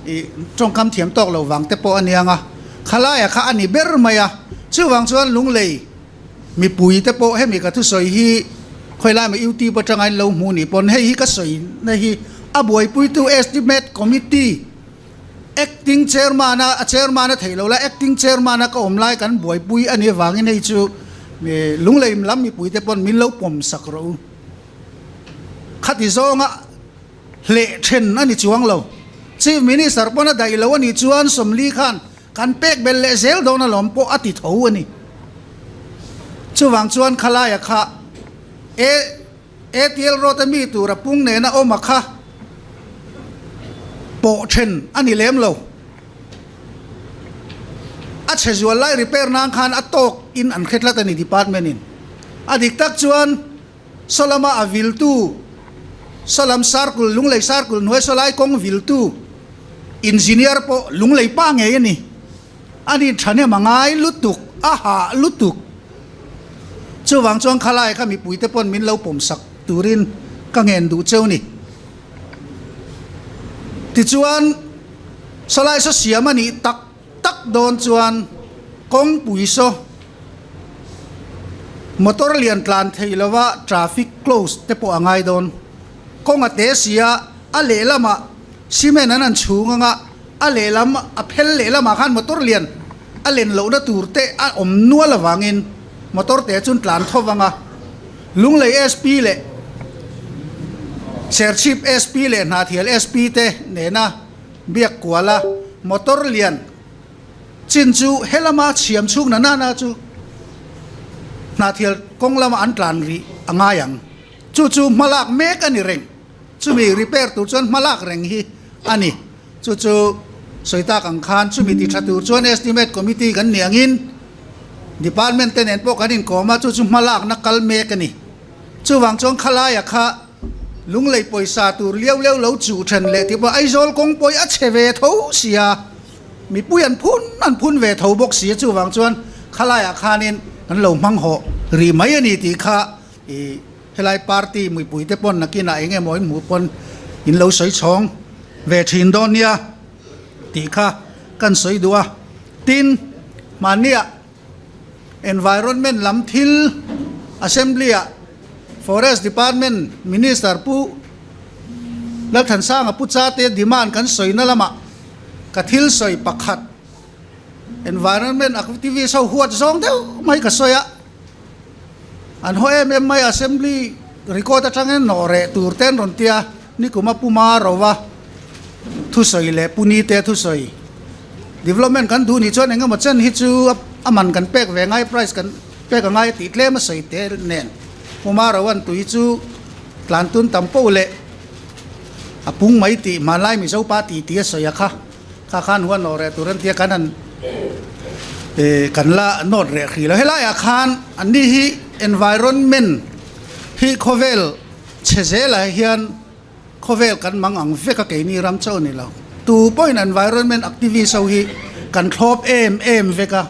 ih tawngkam thiam tawk lo vang te pawh a niang a, khalaia kha a ni ber mai a. Chuvang chuan Lunglei mipui te pawh hemi ka thusawi hi khawilai maw YouTube atanga in lo hmu nih pawn hei hi ka sawi na hi a buaipuitu Estimate Committee Acting Chairman a a Chairman a theih loh lai Acting Chairman a ka awm lai kan buaipui a nih avangin hei chu Lunglei lam mipui te pawn min lo pawm sak rawh u. Khati zawnga hleh then a ni chuang lo. Chief Minister pawn a daih lo a nih chuan 40 khan kan pek belh leh zel dawn alawm pawh a ti tho a ni. Chuvang chuan khalaia kha e ATL road a mi tura pung nena awm a kha pawh then a ni lem lo. A chhe zual lai repair nan khan a tawk in an hre tlat a ni department in. A dik tak chuan sawlama a viltu sawlam circle Lunglei circle hnuai sawlai kawng viltu engineer pawh Lunglei pa ngei a ni. A ni thahnem a ngai lutuk, a hah lutuk. Chuvang chuan khalai kha mipuite pawn min lo pawmsak turin ka ngen duh cheu ni. Tichuan, sawlai saw siam a nih tak tak dawn chuan kawngpui saw Motor lian tlan thei lova traffic close te pawh a ngai dawn. Kawng a te si a, a lehlamah cement an an chhung anga a lehlam a phel lehlamah khan motor lian a len lohna tur te a awm nual avangin motor te chuan tlan tho vang a. Lunglei SP leh Serchhip SP leh Hnahthial SP te nena biak kuala motor lian chin chu helama chhiam chhung na nana chu Hnahthial kawng lama an tlan rih a ngai ang. Chu chu hmalak mek a ni reng. Chumi repair tur chuan hmalak reng hi a ni. Chu chu sawi tak ang khan chumi ti tha tur chuan Estimate Committee kan nih angin Department te nen pawh kan inkawm a, chu chu hmalakna kal mek a ni. Chuvang chuan khalaia kha Lunglei pawisa tur liau liau lo chuh then leh tih pawh Aizawl kawng pawih a chhe ve tho sia, mipui an phun an phun ve tho bawk sia, chuvang chuan khalaiah khanin kan lo hmang hawh rih mai a ni tih kha i Helai party muipuite pawn nakinah eng emaw in hmuh pawn in lo sawi chhawng ve thin dawn nia tih kha kan sawi duh a. Tin, hmanniah environment lam thil assembly-ah Forest Department Minister Pu Lalthansanga Pu Chate demand kan sawina lamah ka thil sawi pakhat environment activist ho huat zawng deuh mai ka sawi a. An haw em em mai Assembly record atangin nawh reh tur te an rawn tia, nikuma Puma Rova thusawi leh Puni te thusawi development kan duh nih chuan engemaw chen hi chu a man kan pek ve ngai price kan pek a ngai a tih tlem a sawi te nen Puma Rovan tui chu tlan tun tam poh leh a pung mai tih hmanlai Mizopa tih tih a sawi a kha. Kha khan huan nawh reh tur an tia kan han kan la nawt reh hrih lo. Helaiah khan anni hi environment hi khawvel chhe zelah hian khawvel kan mang ang vek a keini ram chauh a ni lo. Tu pawhin environment activist ho hi kan thlawp em em vek a.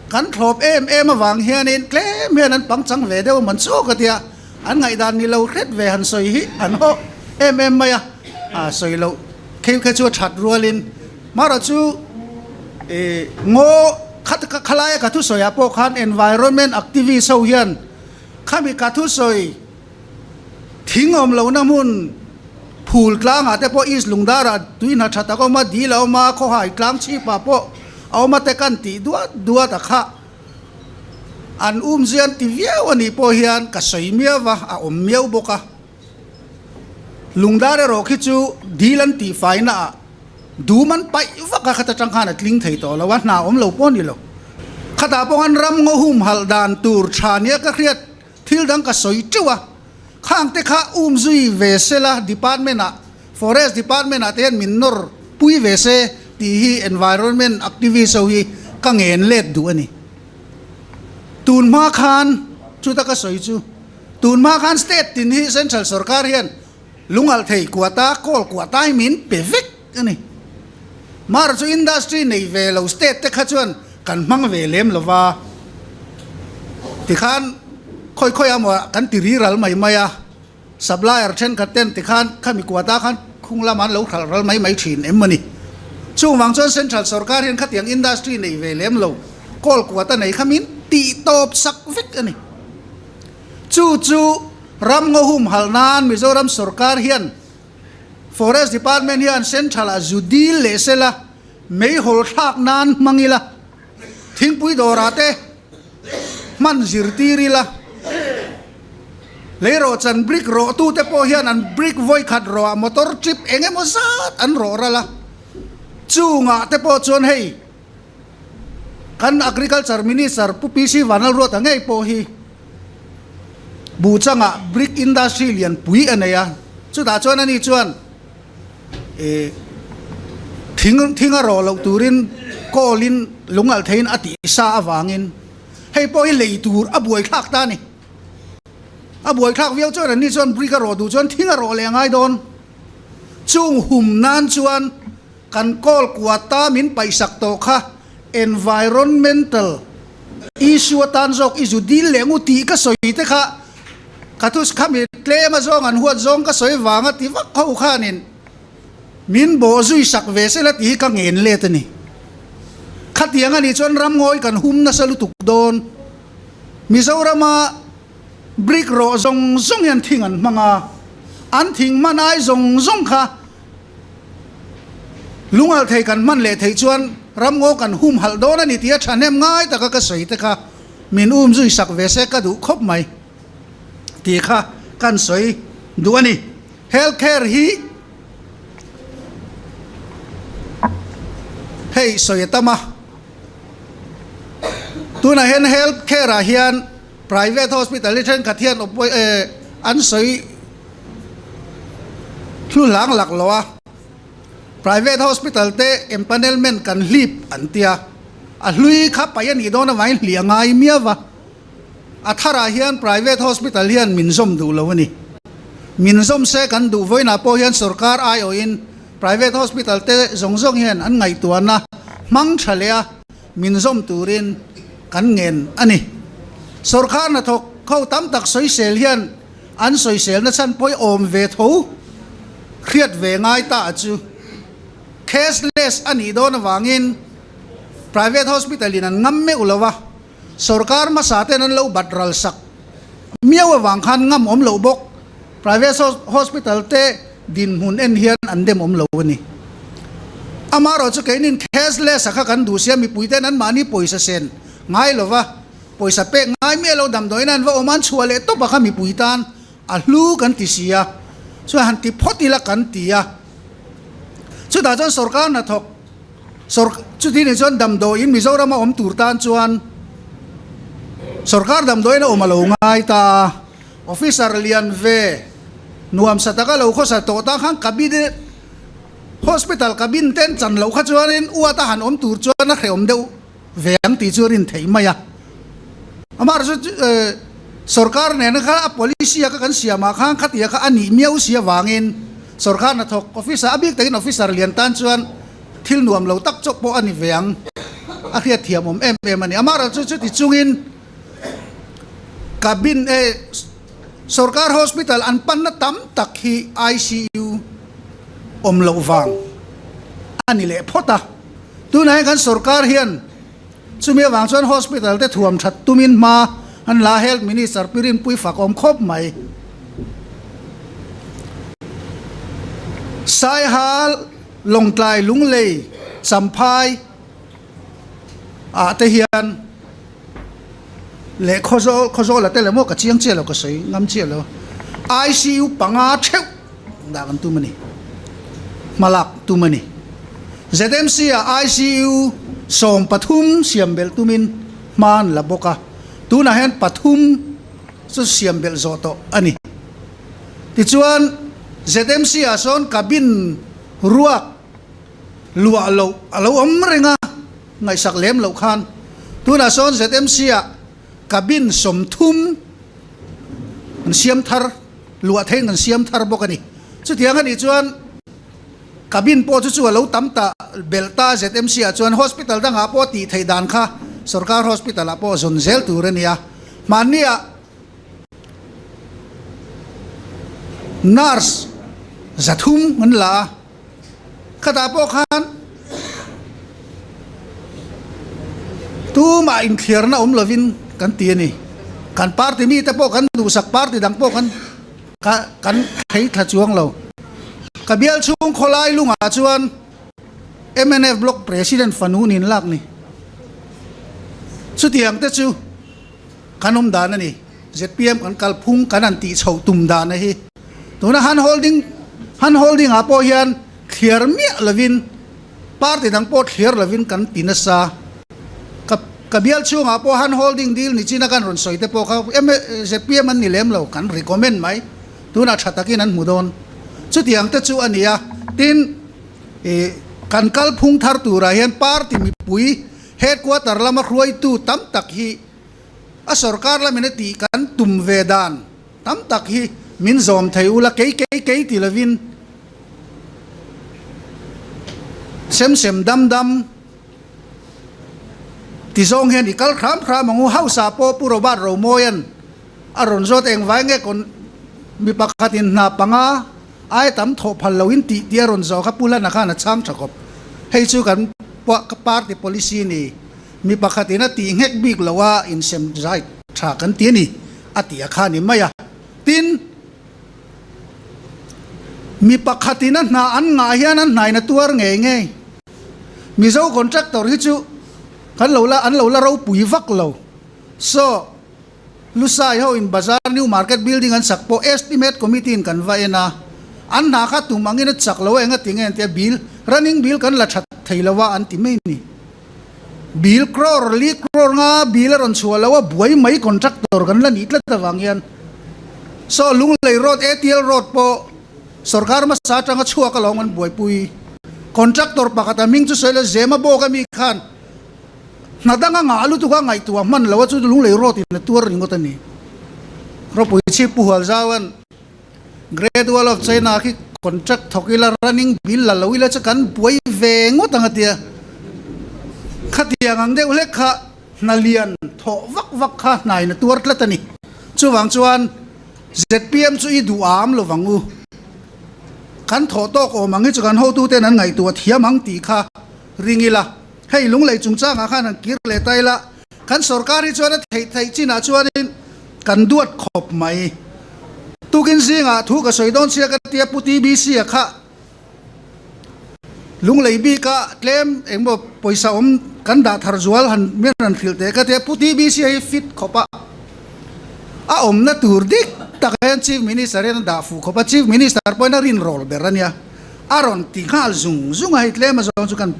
Kan thlawp em em avang hianin tlem hian an pangchang ve deuh a man chu ka tia an ngaihdan ni lo hret ve han sawi hi an haw em em mai a, a sawi loh kheu kha chu a that rualin marawh chu ih ngaw kha khalaia ka thusawiah pawh khan environment activist ho hian khami ka thusawi Thing awm lohna hmun phul tlangah te pawh East Lungdarah tui hna tha tak a awm a, dil a awm a, khawhai tlang chhipah pawh a awm a te kan tih duat duat a kha. An umzia an ti viau a nih pawh hian ka sawi miau va, a awm miau bawk a. Lungdar erawh khi chu dil an tih faina ah dum an paih vak a, khata tang khan a tling thei tawh lo a, hna awm lo pawh a ni lo. Khatah pawh khan ram ngaw humhalh dan tur tha nia ka hriat Thil dang ka sawi teuh a, khang te kha um zui ve se la department ah, forest department ah te hian min nawr pui ve se tih hi environment activist ho hi ka ngen let duh a ni. Tun hma khan, chuta ka sawi chu, tun hma khan state tin hi central sorkar hian lungalh thei kuata, kawl kuata hi min pe vek a ni. Mar chu industry nei ve lo state te kha chuan kan hmang ve lem lo va, tikhan khawi khawi a maw kan ti ri ral mai mai a, supplier thenkhat ten tikhan khami kuata khan khung lamah an lo hralh ral mai mai thin em a ni. Chung vang chuan central sorkar hian khatiang industry nei ve lem lo kawl kuata nei kha min tih tawp sak vek a ni. Chu chu ram ngaw humhalh nan Mizoram sorkar hian Forest Department hian Central ah zu dil leh sela meihawl thlak nan hmang ila, thingpui dawrah te hman zirtir ila, leirawh chan brick rawh tu te pawh hian an brick vawi khat rawh ah motor trip eng emaw zat an rawh ral a, chungah te pawh chuan hei kan Agriculture Minister Pu PC Vanlalruata ngei pawh hi Buhchangah brick industry lian pui a nei a, chutah chuan ani chuan ih thing thing a rawh loh turin kawl in lungalh theiin a tih sa avangin hei pawh hi lei tur a buaithlak ta a ni. A buaithlak viau chuan anni chuan brick a rawh duh chuan thing a rawh leh a ngai dawn. Chung hum nan chuan kan kawl kuata min paihsak tawh kha environmental issue atan zawk i zu dil leh ngu tih ka sawi te kha ka thu khami tlem a zawng an huat zawng ka sawi vanga ti vak ho khanin min bawh zui sak ve sela tih hi ka ngen let a ni. Khatiang a nih chuan ramngawi kan hum nasa lutuk dawn. Mizorama brick rawh zawng zawng hian thing an hmang a, an thing hman ai zawng zawng kha lungalh thei kan hman leh theih chuan ramngaw kan humhalh dawn a ni tih a thahnem ngai taka ka sawi te kha min um zui sak ve se ka duh khawp mai tih kha kan sawi duh a ni. Health care hi hei sawi a tam a. Tunah hian health care ah hian private hospital hi thenkhat hian an sawi hlu hlang lak lo a, private hospital te empanelment kan hlip an tia, a hlui kha paih a nih dawn avangin hlih a ngai miau va, a tharah hian private hospital hian min zawm duh lo a ni. Min zawm se kan duh vawiinah pawh hian sorkar aiawhin Private hospital te zawng zawng hian an ngaihtuahna hmang tha leh a, min zawm turin kan ngen a ni. Sorkar hnathawk ho tam tak sawisel hian an sawiselna chhan pawi awm ve tho hriat ve ngai ta chu cashless a nih dawn avangin private hospital in an ngam meuh lo a, Sorkar hmasa ten an lo bat ral sak miau avang khan ngam awm loh bawk. Private hospital te dinhmun en hian an dem awm lo a ni. Amaherawh chu keinin cashless a kha kan duh sia mipui ten anmahni pawisa sen ngai lova pawisa pek ngai miah lo damdawiin an va awm a an chhuah leh tawp a kha mipui tan a hlu kan ti si a chuan han ti phawt ila kan ti a. Chutah chuan sorkar hnathawk Sawr chuti nih chuan damdawiin Mizorama awm tur tan chuan sawrkar damdawiin a awm a lo ngai ta a, officer lian ve nuamsa taka lo khawsa tawh tan khan cabinet hospital cabin ten chan loh kha chuanin uat a han awm tur chuan a hrehawm deuh ve ang tih chu a rin theih mai a. Amaherawhchu chu sawrkar nena kha a policy a kha kan siamah khan khatia kha a nih miau si avangin sawrkar hnathawk officer a bik takin officer lian tan chuan Thil nuam lo tak chawp pawh a ni ve ang, a hriatthiam awm em em a ni. Amaherawhchu chu chuti chungin cabin eh sorkar hospital an panna tam tak hi ICU awm loh vang a ni leh phawt a. Tunah hian kan sorkar hian chumi avang chuan hospital te thuam that tumin hma an la a, Health Minister Pi Rinpui fak awm khawp mai. Saihal. Lawngtlai, Lunglei, Champhai ah te hian leh Khawzawl, Khawzawl ah te leh maw ka chiang chiah lo ka sawi ngam chiah lo, ICU panga theuh dah kan tum a ni, hmalak tum a ni. ZMC ah ICU 13 siam belh tumin hma an la bawk a, tunah hian pathum chu siam belh zawh tawh a ni. Tichuan, ZMC ah sawn cabin ruak luah loh a lo awm reng a, ngaihsak lem loh khan. Tunah sawn ZMC ah cabin 30 an siam thar, luah theiin an siam thar bawk a ni. Chutiang a nih chuan cabin pawh chu chu a lo tam ta belh ta ZMC ah chuan hospital dangah pawh tih theih dan kha sorkar hospital ah pawh zawn zel tur a ni a. Hmanni ah. Nurse 300 an la a, khatah pawh khan tumah inthliarna awm lovin kan ti a ni. Kan party mite pawh kan duhsak party dang pawh kan kan thei thla chuang lo. Ka bial chhung khawlai lungah chuan mnf block president fanu nin lak ni. Chutiang te chu. Kan awm dan a ni. Zpm kan kalphung kan han tih chhoh tum dan a hi. Tuna hand holding hand holding ah pawh hian thliar miah lovin party dang pawh thliar lovin kan ti nasa. Ka ka bial chhungah pawh hand holding deal ni china kan rawn sawi te pawh kha zpm an ni lem lo kan recommend mai. Tunah tha takin an hmu dawn. Chutiang te chu a ni a. Tin, ih kan kalphung thar turah hian party mipui Headquarter lama hruaitu tam tak hi a sorkar lamin a tih kan tum ve dan tam tak hi min zawm thei ula kei kei kei ti lovin sem sem dam dam ti zawng hian i kal hram hram ang u. House ah pawh Pu Robert Romawia'n a rawn zawt engvai nge kawn mi pakhatin hna panga Ai tam thawh phal loin tih tih a rawn zawh kha Pu Hlana khan a chhang tha khawp. Hei chu kan party policy ni. Mi pakhatin a tih nghek bik lo a insem zai. tha kan ti a ni, a ti a kha ni mai a. Tin, mi pakhatin a hna an ngah hian an hnain a tuar ngei ngei. Mizo contractor hi chu kan lo la an lo la ropui vak lo. So, Lusai ho in Bazar New Market Building an sak pawh Estimate Committee in kan va en a, an hna kha tum angin a chak lo a enga ti nge an ti a, bill, running bill kan la that thei lo a an ti mai a ni. Bill crore li crore nga bill a rawn chhuah lo a, buai mai contractor kan la nih tlat avang hian. So, Lunglei Road, ATL Road pawh sorkar hmasa atanga chhuak alawm an buaipui. Contractor pakhat a hming chu sawi la Zema bawk a mi khan Hna danga ngah lutuk a ngaihtuah hman lo a chu lunglei rawt in a tuar ringawt a ni. Ropui chhip Pu Hualzauan Great Wall of China khi contract thawk ila running bill la lo ila chu kan buai ve ngawt ang a tia. Khatiang ang deuh hlek kha hna lian thawh vak vak kha hnaiin a tuar tlat a ni. Chuvang chuan zpm chu i duh am lovang u. Kan thawh tawk awm ang hi chu kan hotuten an ngaihtuah thiam ang tih kha ring ila. Hei lunglei chungchangah khan han kir leh ta ila, kan sorkar hi chuan a theih theih chinah chuanin kan duat khawp mai. Tukin zingah thu ka sawi dawn chhia ka tia Pu TBC-a kha lunglei bika tlem engmaw pawisa awm kan dah thar zual han min rawn hrilh teh ka tia Pu TBC-a hi fit khawp a, a awmna tur dik tak hian Chief Minister hian a dah fuh khawp a, Chief Minister pawhin a rinrawl ber a nia. A rawn ti nghal zung zung a, hei tlem azawng chu kan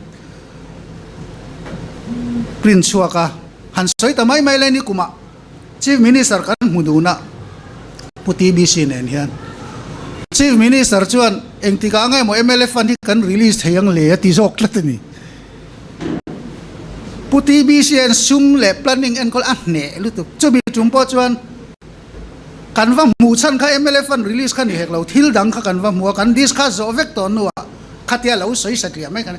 print chhuak a, han sawi ta mai mai lai ni kumah Chief Minister kan hmu dun a, Pu TBC nen hian. Chief Minister chuan engtikah nge maw mla fund hi kan release thei ang le a ti zawk tlat a ni. Pu TBC hian sum leh planning enkawl a hneh lutuk. Chumi tum pawh chuan Kan va hmuh chhan kha mla fund release kha ni hek lo, thil dang kha kan va hmu a, kan discuss zawh vek tawh hnuah khatia lo sawi satliah mai kan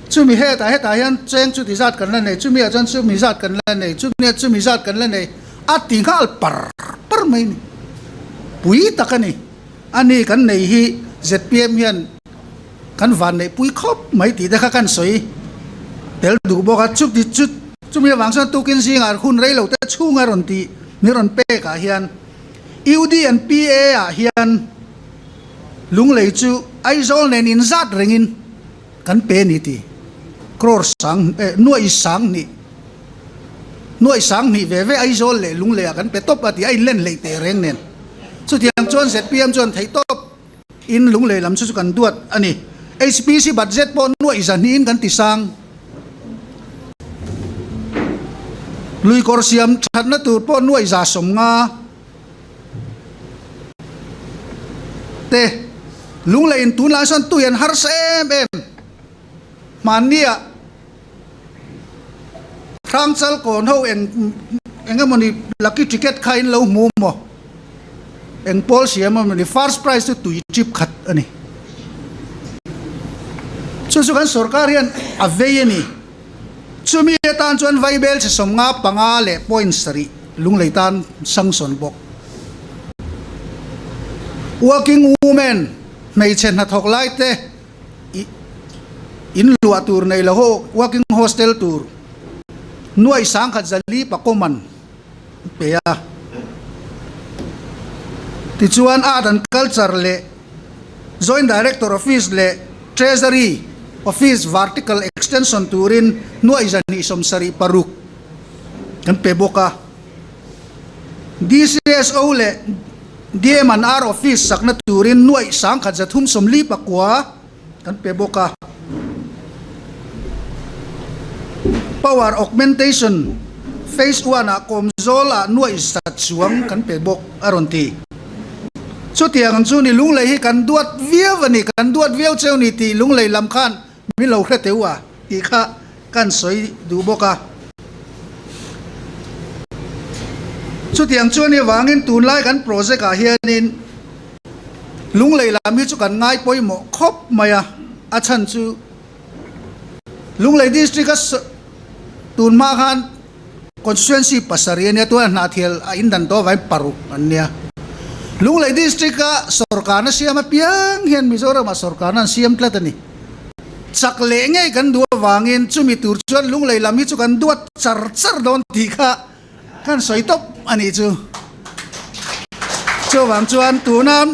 chumi hetah hetah hian cheng chuti zat kan la nei, chumi ah chuan chumi zat kan la nei, chumi ah chumi zat kan la nei a ti nghal par par mai a ni. Pui tak a ni. A ni kan nei hi zpm hian kan van neih pui khawp mai tih te kha kan sawi tel duh bawk a, chuti chu chumi avang chuan tukin zingah hun rei lo te chhunga rawn tih mi rawn pek ah hian UD and PA ah hian lunglei chu Aizawl nen inzat rengin kan pe ni ti crore sang eh nuaih sang hnih nuaih sang hnih ve ve Aizawl leh lunglei ah kan pe tawp a tih a inlen hleih teh reng nen chutiang chuan zpm chuan theih tawp In lunglei lam chu chu kan duat a ni. HPC budget pawh nuaih zahnihin kan ti sang. Luikawr siam thatna tur pawh nuaih za 50 te. Lunglei in tunlai sawn tui an harsa em em. Hmannia Hrangchal kawn ho eng eng emawni lucky ticket kha in lo hmu maw? Eng pawl siam emawni first prize chu tui trip khat a ni. Chu chu kan sorkar hian a vei a ni. Chumi atan chuan vaibel chhe 55 leh point sarih lunglei tan sanction bawk. Working women hmeichhe hnathawk lai te I in luah tur nei lo ho working hostel tur nuaih 1000 zali pakawm an pe a. Tichuan Art and Culture leh Joint Director Office leh Treasury Office vertical extension turin nuaih 276 kan pe bawk a. DCSO leh DM and R Office sakna turin nuaih 1349 kan pe bawk a. Power Augmentation Phase One ah Kawmzawl ah nuaih zat chuang kan pe bawk a rawn ti. Chutiang chu ni lunglei hi kan duat viau a ni, kan duat viau cheu ni tih lunglei lam khan min lo hre teu a tih kha kan sawi duh bawk a. Chutiang chuan i avangin tunlai kan project ah hianin lunglei lam hi chu kan ngai pawimawh khawp mai a, a chhan chu Lunglei district a tun hma khan constituency pasarih a nia, tunah Hnahthial a indan tawh avangin paruk an nia. Lunglei district a sorkarna siam apiang hian Mizoramah sorkarna an siam tlat a ni. Chak leh ngei kan duh avangin chumi tur chuan lunglei lam hi chu kan duat char char dawn tih kha. Kan sawi tawp a nih chu. Chuvang chuan tuna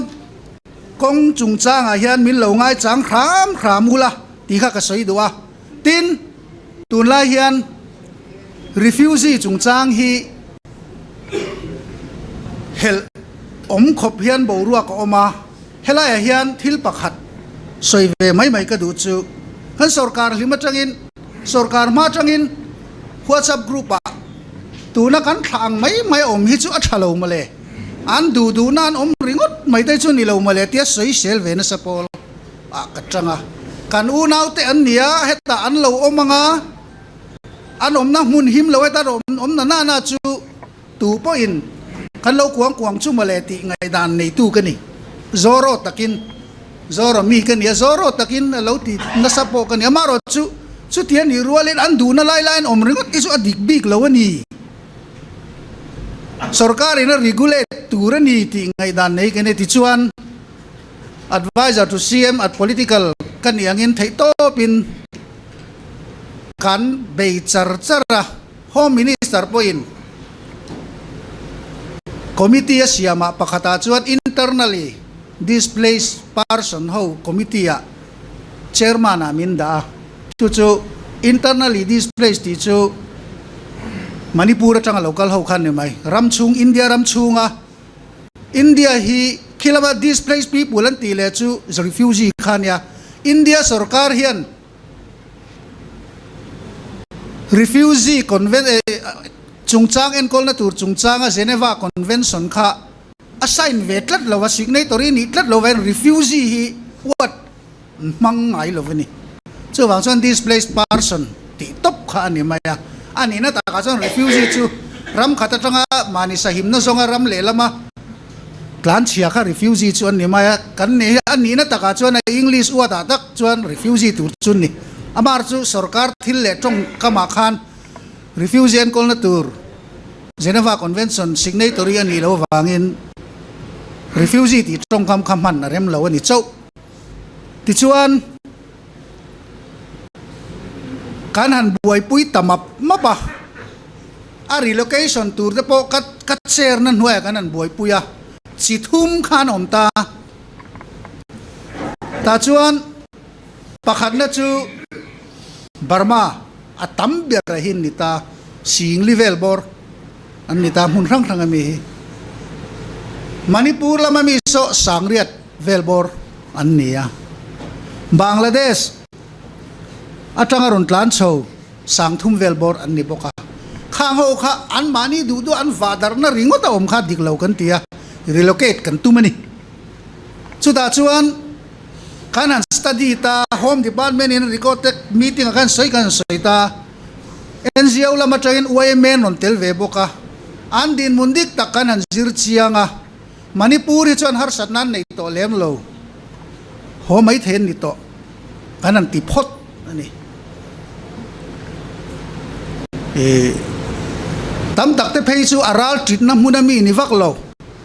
kawng chungchangah hian min lo ngaichang hram hram ula tih kha ka sawi duh a. Tin, tunlai hian refugee chungchang hi helh awm khawp hian boruak a awm a, helaiah hian thil pakhat sawi ve mai mai ka duh chu kan sorkar hlim atangin, sorkar hma atangin WhatsApp group ah tuna kan thlah ang mai mai a awm hi chu a tha lo mawle, an duh duhna an awm ringawt mai te chu ni lo mawle tia sawi sel ve nasa pawl. ah ka tang a, kan unaute an ni a, hetah an lo awm ang a, an awmna hmun him lo heta awm awmna nana chu tu pawhin kan lo kuang kuang chu mawle tih ngaihdan neitu ka ni. Zoro takin, Zoro mi ka ni a, Zoro takin a lo ti nasa pawh ka ni a, amaherawh chu chuti a nih rualin an duhna lai laiin awm ringawt hi chu a dik bik lo a ni. Sorkarin a regulate tur a ni tih ngaihdan nei ka ni. Tichuan. Adviser to CM at political ka nih angin theihtawpin kan bei char char a, Home Minister pawhin committee a siamah pakhatah chuan internally displaced person ho committee ah chairman ah min dah a, chu chu internally displaced tih chu Manipur atanga lo kal ho khan ni mai, ram chhung India ram chhunga India hi khilama displaced people an tih leh chu refugee kha ania. India sorkar hian refugee conven chungchang enkawlna tur chungchanga Geneva Convention kha a sign ve tlat lo a, signatory nih tlat lo vangin refugee hi huat hmang ngai lo a ni. Chuvang chuan displaced person tih tawp kha a ni mai a. A nihna takah chuan refugee chu ram khat atanga mahni sahimna zawnga ram lehlama tlanchhia kha refugee chu an ni mai a. Kan nih hi a nihna takah chuan a English uatah tak chuan refugee tur chu ni. Amar chu sorkar thil leh tawngkamah khan refugee enkawlna tur Geneva Convention signatory a nih loh avangin refugee tih tawngkam kha hman a rem lo a ni chauh. Tichuan, kan han buaipui ta map map a, a relocation tur te pawh ka ka chair na hnuaiah kan han buaipui a, chi thum khan awm ta. Tah chuan pakhatna chu Burma a tam ber a hi an ni ta, Singli vel bawr an ni ta hmun hrang hrang a mi hi. Manipur lama mi saw Sangriat vel bawr an ni a. Bangladesh atanga rawn tlan chho Sangthum vel bawr an ni bawk a. Khang ho kha anmahni duh duh an vah darhna ringawt a awm kha dik lo kan ti a, relocate kan tum a ni. Chutah chuan kan han study ta, Home Department in record te meeting ah khan sawi kan sawi ta. NGO lam atangin YMA an rawn tel ve bawk a, an dinhmun dik tak kan han zir chiang a, Manipur hi chuan harsatna an nei tawh lem lo, haw mai thei an ni tawh, kan han ti phawt a ni. Ih, tam tak te phei chu a ral titna hmun a mi ni vak lo,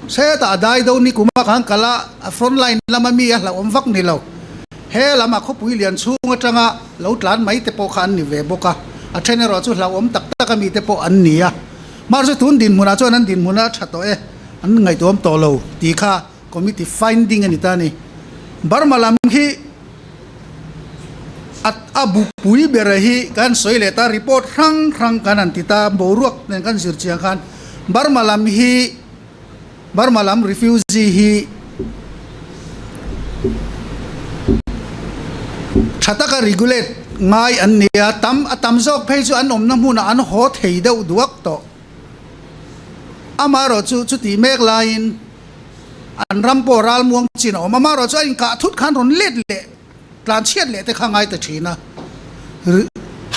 hetah a dai do ni kuma khan kal a, a front line lama mi a hlauhawm vak ni lo. He lama khawpui lian chhung atanga lo tlan mai te pawh kha an ni ve bawk a, a then erawh chu hlauhawm tak tak a mi te pawh an ni a. Mahse tun dinhmunah chuan an dinhmun a tha tawh e, an ngaihtuahawm tawh lo tih kha committee finding a ni ta a ni. Burma lam hi a a bupui bera hi kan sawi leh ta, report hrang hrang kan han ti ta, boruak nen kan zir chiang khan Burma lam hi Burma lam refugee hi tha taka regulate ngai an ni a, tam a tam zawk phei chu an awmna hmunah an haw thei deuh duak tawh. Amaherawh chu chutih mek laiin an ram pawh ralmuang chin a awm. Amaherawh chu a inkah thut khan rawn let leh tlan chhiat leh te kha ngai ta thin a.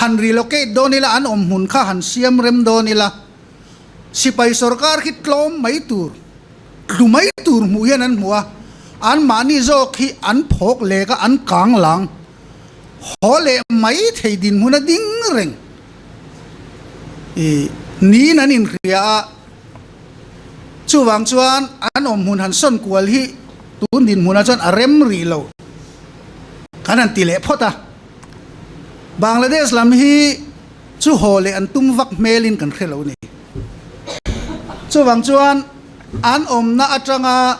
Han relocate dawn ila an awm hmun kha han siam rem dawn ila. Sipai sorkar khi tlawm mai tur, tlu mai tur hmuh hian an hmu a, anmahni zawk hi an phawk lek a, an kang lang haw leh mai thei dinhmun a ding reng i niin an inhria a, chuvang chuan an awmhmun han sawn kual hi tun dinhmunah chuan a rem rih lo kan han ti leh phawt a. Bangladesh lam hi. Chu haw leh an tum vak hmelin kan hre lo ni. Chuvang chuan an awmna atanga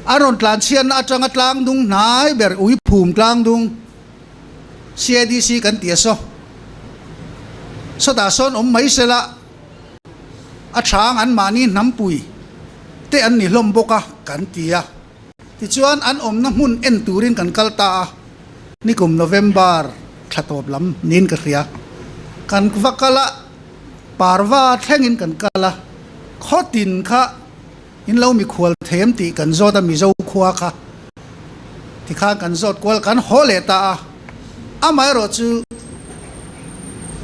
an rawn tlanchhiatna atanga tlangdung hnai ber Uiphum tlangdung CADC kan ti a saw. Sawtah sawn awm mai sela a chhang anmahni hnampui te an ni hlawm bawk a kan ti a. Tichuan an awmna hmun en turin kan kal ta a, nikum November thla tawp lam niin ka hria. Kan va kal a, parva thlengin kan kal a, khaw tin kha in lo mikhual them tih kan zawt a Mizo khua kha tikhan kan zawt kual kan haw leh ta a, amaherawhchu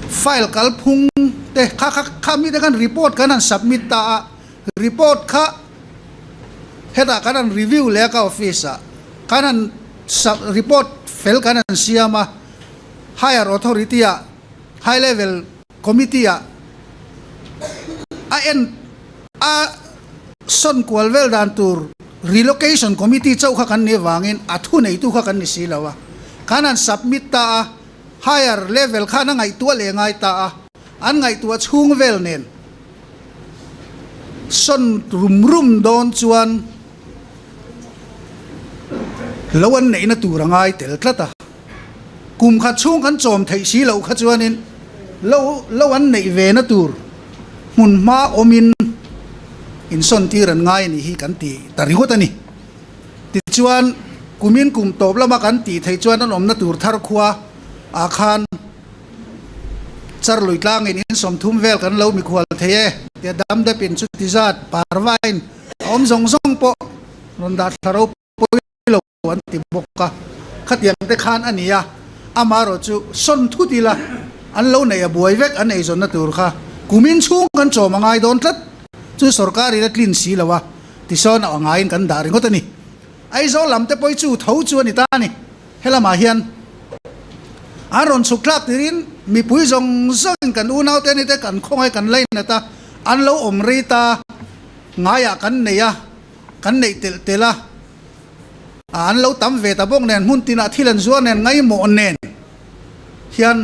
file kalphung te kha kha kha mite khan report kan han submit ta a, Report kha hetah kan han review leh a ka office ah kan han report fel kan han siam a, higher authority ah high level committee ah a en a sawn kual vel dan tur relocation committee chauh kha kan nih avangin a thuneitu kha kan ni si lo a, kan han submit ta a, higher level khan a ngaihtuah leh ngai ta a, an ngaihtuah chhung vel nen. Sawn rum rum dawn chuan lo an neihna tur a ngai tel tlat a, kum khat chhung kan chawm theih si loh kha chuanin lo lo an neih ve na tur hmun hma awmin insawn tir an ngai a nih hi kan ti ta ringawt a ni. Tichuan kumin kum tawp lama kan tih theih chuan an awmna tur thar khua ah khan Char lui tlangin in 30 vel kan lo mikhual thei e tia dam depin chuti zat parvain a awm zawng zawng pawh rawn dah thla ropui lo an ti bawk a. Khatiang te khan a ni a, amaherawh chu sawn thut ila an lo neih a buai vek an eizawnna tur kha kumin chhung kan chawm a ngai dawn tlat chu sorkarin a tlin si lo a tisawn a ngaiin kan dah ringawt a ni. Aizawl lam te pawh hi chu tho chu a ni ta a ni. Helamah hian an rawn chhuk thlak tirin mipui zawng zawngin kan unaute ni te kan khawngaih kan lainat a, an lo awm rei ta ngaiah kan nei a, kan neih telh telh a, an lo tam ve ta bawk nen hmun tinah thil an zuar nen ngaimawh nen hian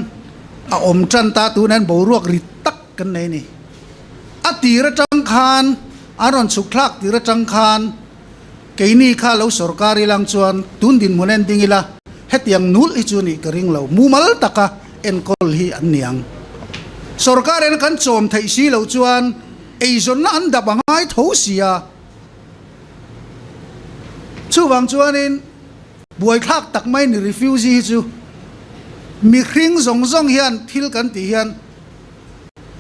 a awm tan ta tunah hian boruak ri tak kan nei a ni. A tir atang khan an rawn chhuk thlak tir atang khan Keini kha lo sorkar ilang chuan tun dinhmun en ding ila hetiang nul hi chu nih ka ring lo, mumal taka enkawl hi an ni ang. Sorkar en kan chawm theih si loh chuan eizawnna an dap a ngai tho si a. Chuvang chuanin buaithlak tak mai ni refugee hi chu mihring zawng zawng hian thil kan tih hian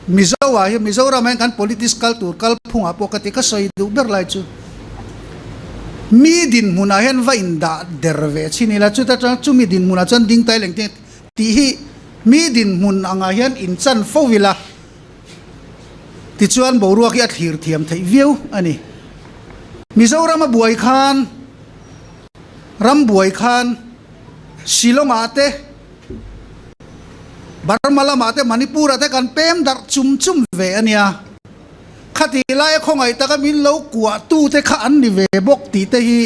Mizo ah hian Mizoram ah hian kan politics kal tur kal phung ah pawh ka ti ka sawi duh ber lai chu mi dinhmun ah hian va in dah der ve chin ila chuta tang chumi dinhmun ah chuan ding tai leng tih tih hi mi dinhmun ang ah hian in chan fo ila tichuan boruak hi a thlir thiam theih viau a ni. Mizoram a buai khan ram buai khan Shillong ah te Burma lamah te Manipur ah te kan pem darh chum chum ve a nia. Khati laia khawngaih taka min lo kuah tu te kha an ni ve bawk tih te hi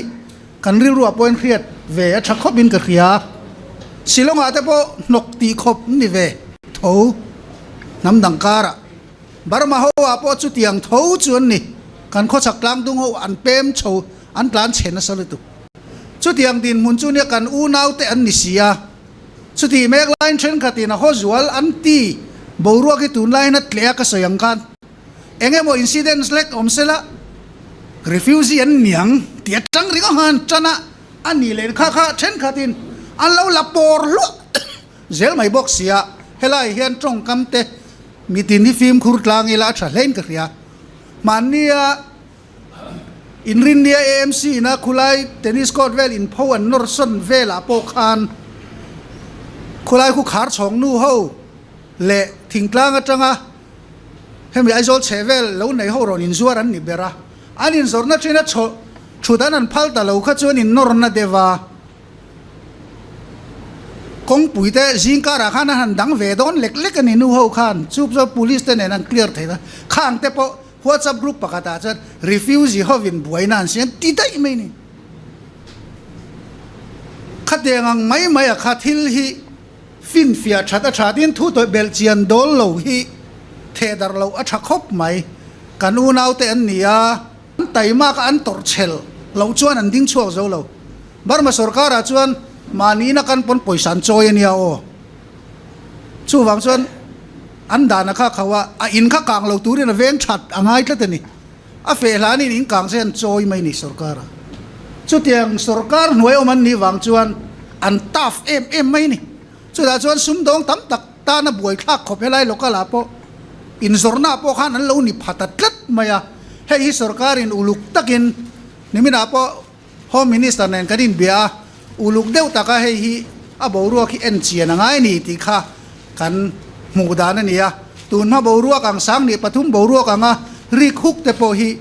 kan rilruah pawhin hriat ve a tha khawp in ka hria. Shillong ah te pawh hnawk tih khawp an ni ve tho hnam dang karah. Burma ho ah pawh chutiang tho chu an ni. Kan khawchhak tlangdung ho an pem chho an tlan chhe nasa lutuk. Chutiang dinhmun chu nia kan unaute an ni si a. Chutih mek laiin thenkhatin a haw zual an ti boruak hi tunlaiin a tleh a ka sawi ang khan eng emaw incidents lek awm sela refugee an niang tih atang ringawt khan tan a a nih leh kha kha thenkhatin an lo la pawr hluah zel mai bawk si a helai hian tawngkam te mitin hi fimkhur tlang ila a tha hlein ka hria mahnia Inrinnia AMC ina khulai tennis court vel inpho an nawr sawn velah pawh khan khulai khu khar chhawng nu ho leh thingtlang atanga hemi Aizawl chheh vel lo nei ho rawn inzuar an ni ber a, an inzawrhna ṭhina chhaw thut an han phal ta lo kha chuan inawrna deuh a. Kawngpui te zing karah khan an han dang ve dawn lek lek a ni nu ho khan chu chuan police te nen an clear thei ta khang te pawh WhatsApp group pakhatah chuan refugee hovin buaina an siam ti daih mai ni. Khatiang ang mai mai a kha thil hi finfiah that a tha tin thu tawih belh chian dawl lo hi theh darh loh a tha khawp mai. Kan unaute an ni a, an taimak a an tawrh chhel loh chuan an ding chhuak zo lo. Burma sorkarah chuan mahni ina kan pawn pawisa an chawi a nia aw. Chuvang chuan an dahna kha kho a, a in kha kang lo turin a veng that a ngai tlat a ni. A feh hlanin in kang che an chawi mai ni sorkar a. Chutiang sorkar hnuai awm an nih vang chuan an tough em em mai ni. Chutah chuan sumdawng tam tak tana buaithlak khawp helai local ah pawh inzawrhna ah pawh khan an lo ni pha ta tlat mai a. Hei hi sorkarin uluk takin niminah pawh Home Minister nen kan inbia a, uluk deuh taka hei hi a boruak hi en chian a ngai ni tih kha kan hmuh dan a ni a. Tunhma boruak ang 3000 boruak anga rik huk te pawh hi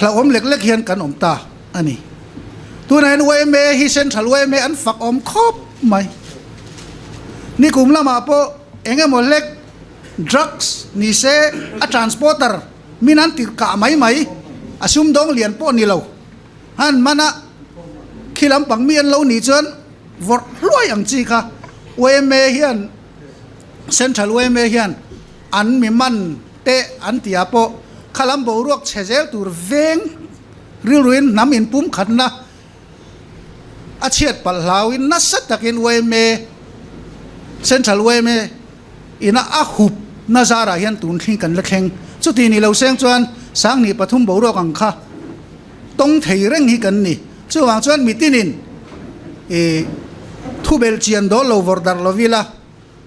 hlauhawm lek lek hian kan awm ta a ni. Tunah hian yma hi Central yma an fak awm khawp mai. Nikum lamah pawh eng emaw hlek drugs ni se a transporter Min an tirh kah mai mai, a sumdawng lian pawh ni lo. Han mana khi lampang mi an lo nih chuan vawrh hluai ang chi kha yma hian Central yma hian an mi man te an ti ah pawh kha lam boruak chhe zel tur veng rilruin hnam inpum khatna a chhiat palh hlauin nasa takin yma Central yma Ina a hup na zarah hian tun thling kan la thleng. Chuti ni lo seng chuan 3003 boruak ang kha tawng thei reng hi kan ni. Chuvang chuan mitinin i thubel chian dawl lo vawrh darh lo ila,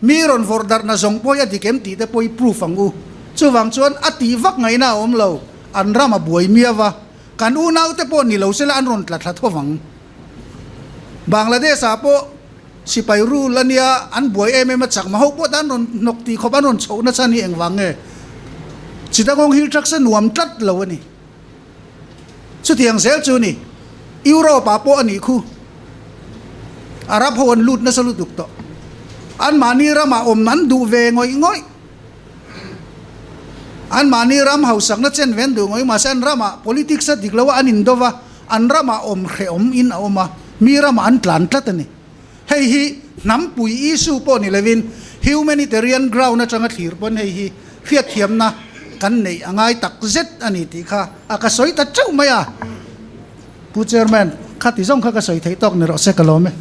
mi rawn vawrh darh na zawng pawh hi a dik em tih te pawh hi proof ang u. Chuvang chuan a tih vak ngaihna a awm lo, an ram a buai miau a, kan unaute pawh ni lo sela an rawn tla thla thovang. Bangladesh ah pawh Sipai rule a nia, an buai em em a, chakma ho pawh tan rawn hnawk tih khawp an rawn chhoh nasa ni engvang nge? Chittagong Hill Tracts a nuam tlat lo a ni. Chutiang zel chu ni, Europe ah pawh a nih khu. Arab ho an lut nasa lutuk tawh. Anmahni ramah awm an duh ve ngawih ngawih. Anmahni ram hausakna chen ve an duh ngawih mahse an ramah politics a dik lo a, an indo va, an ramah awm hrehawm in a awm a, mi ramah an tlan tlat a ni. Hei hi hnampui issue pawh ni lovin humanitarian ground atanga thlir pawn hei hi hriatthiamna kan neih a ngai tak zet a ni tih kha a ka sawi ta teuh mai a. Pu Chairman, khati zawng kha ka sawi theih tawk ni rawh se ka lawm e.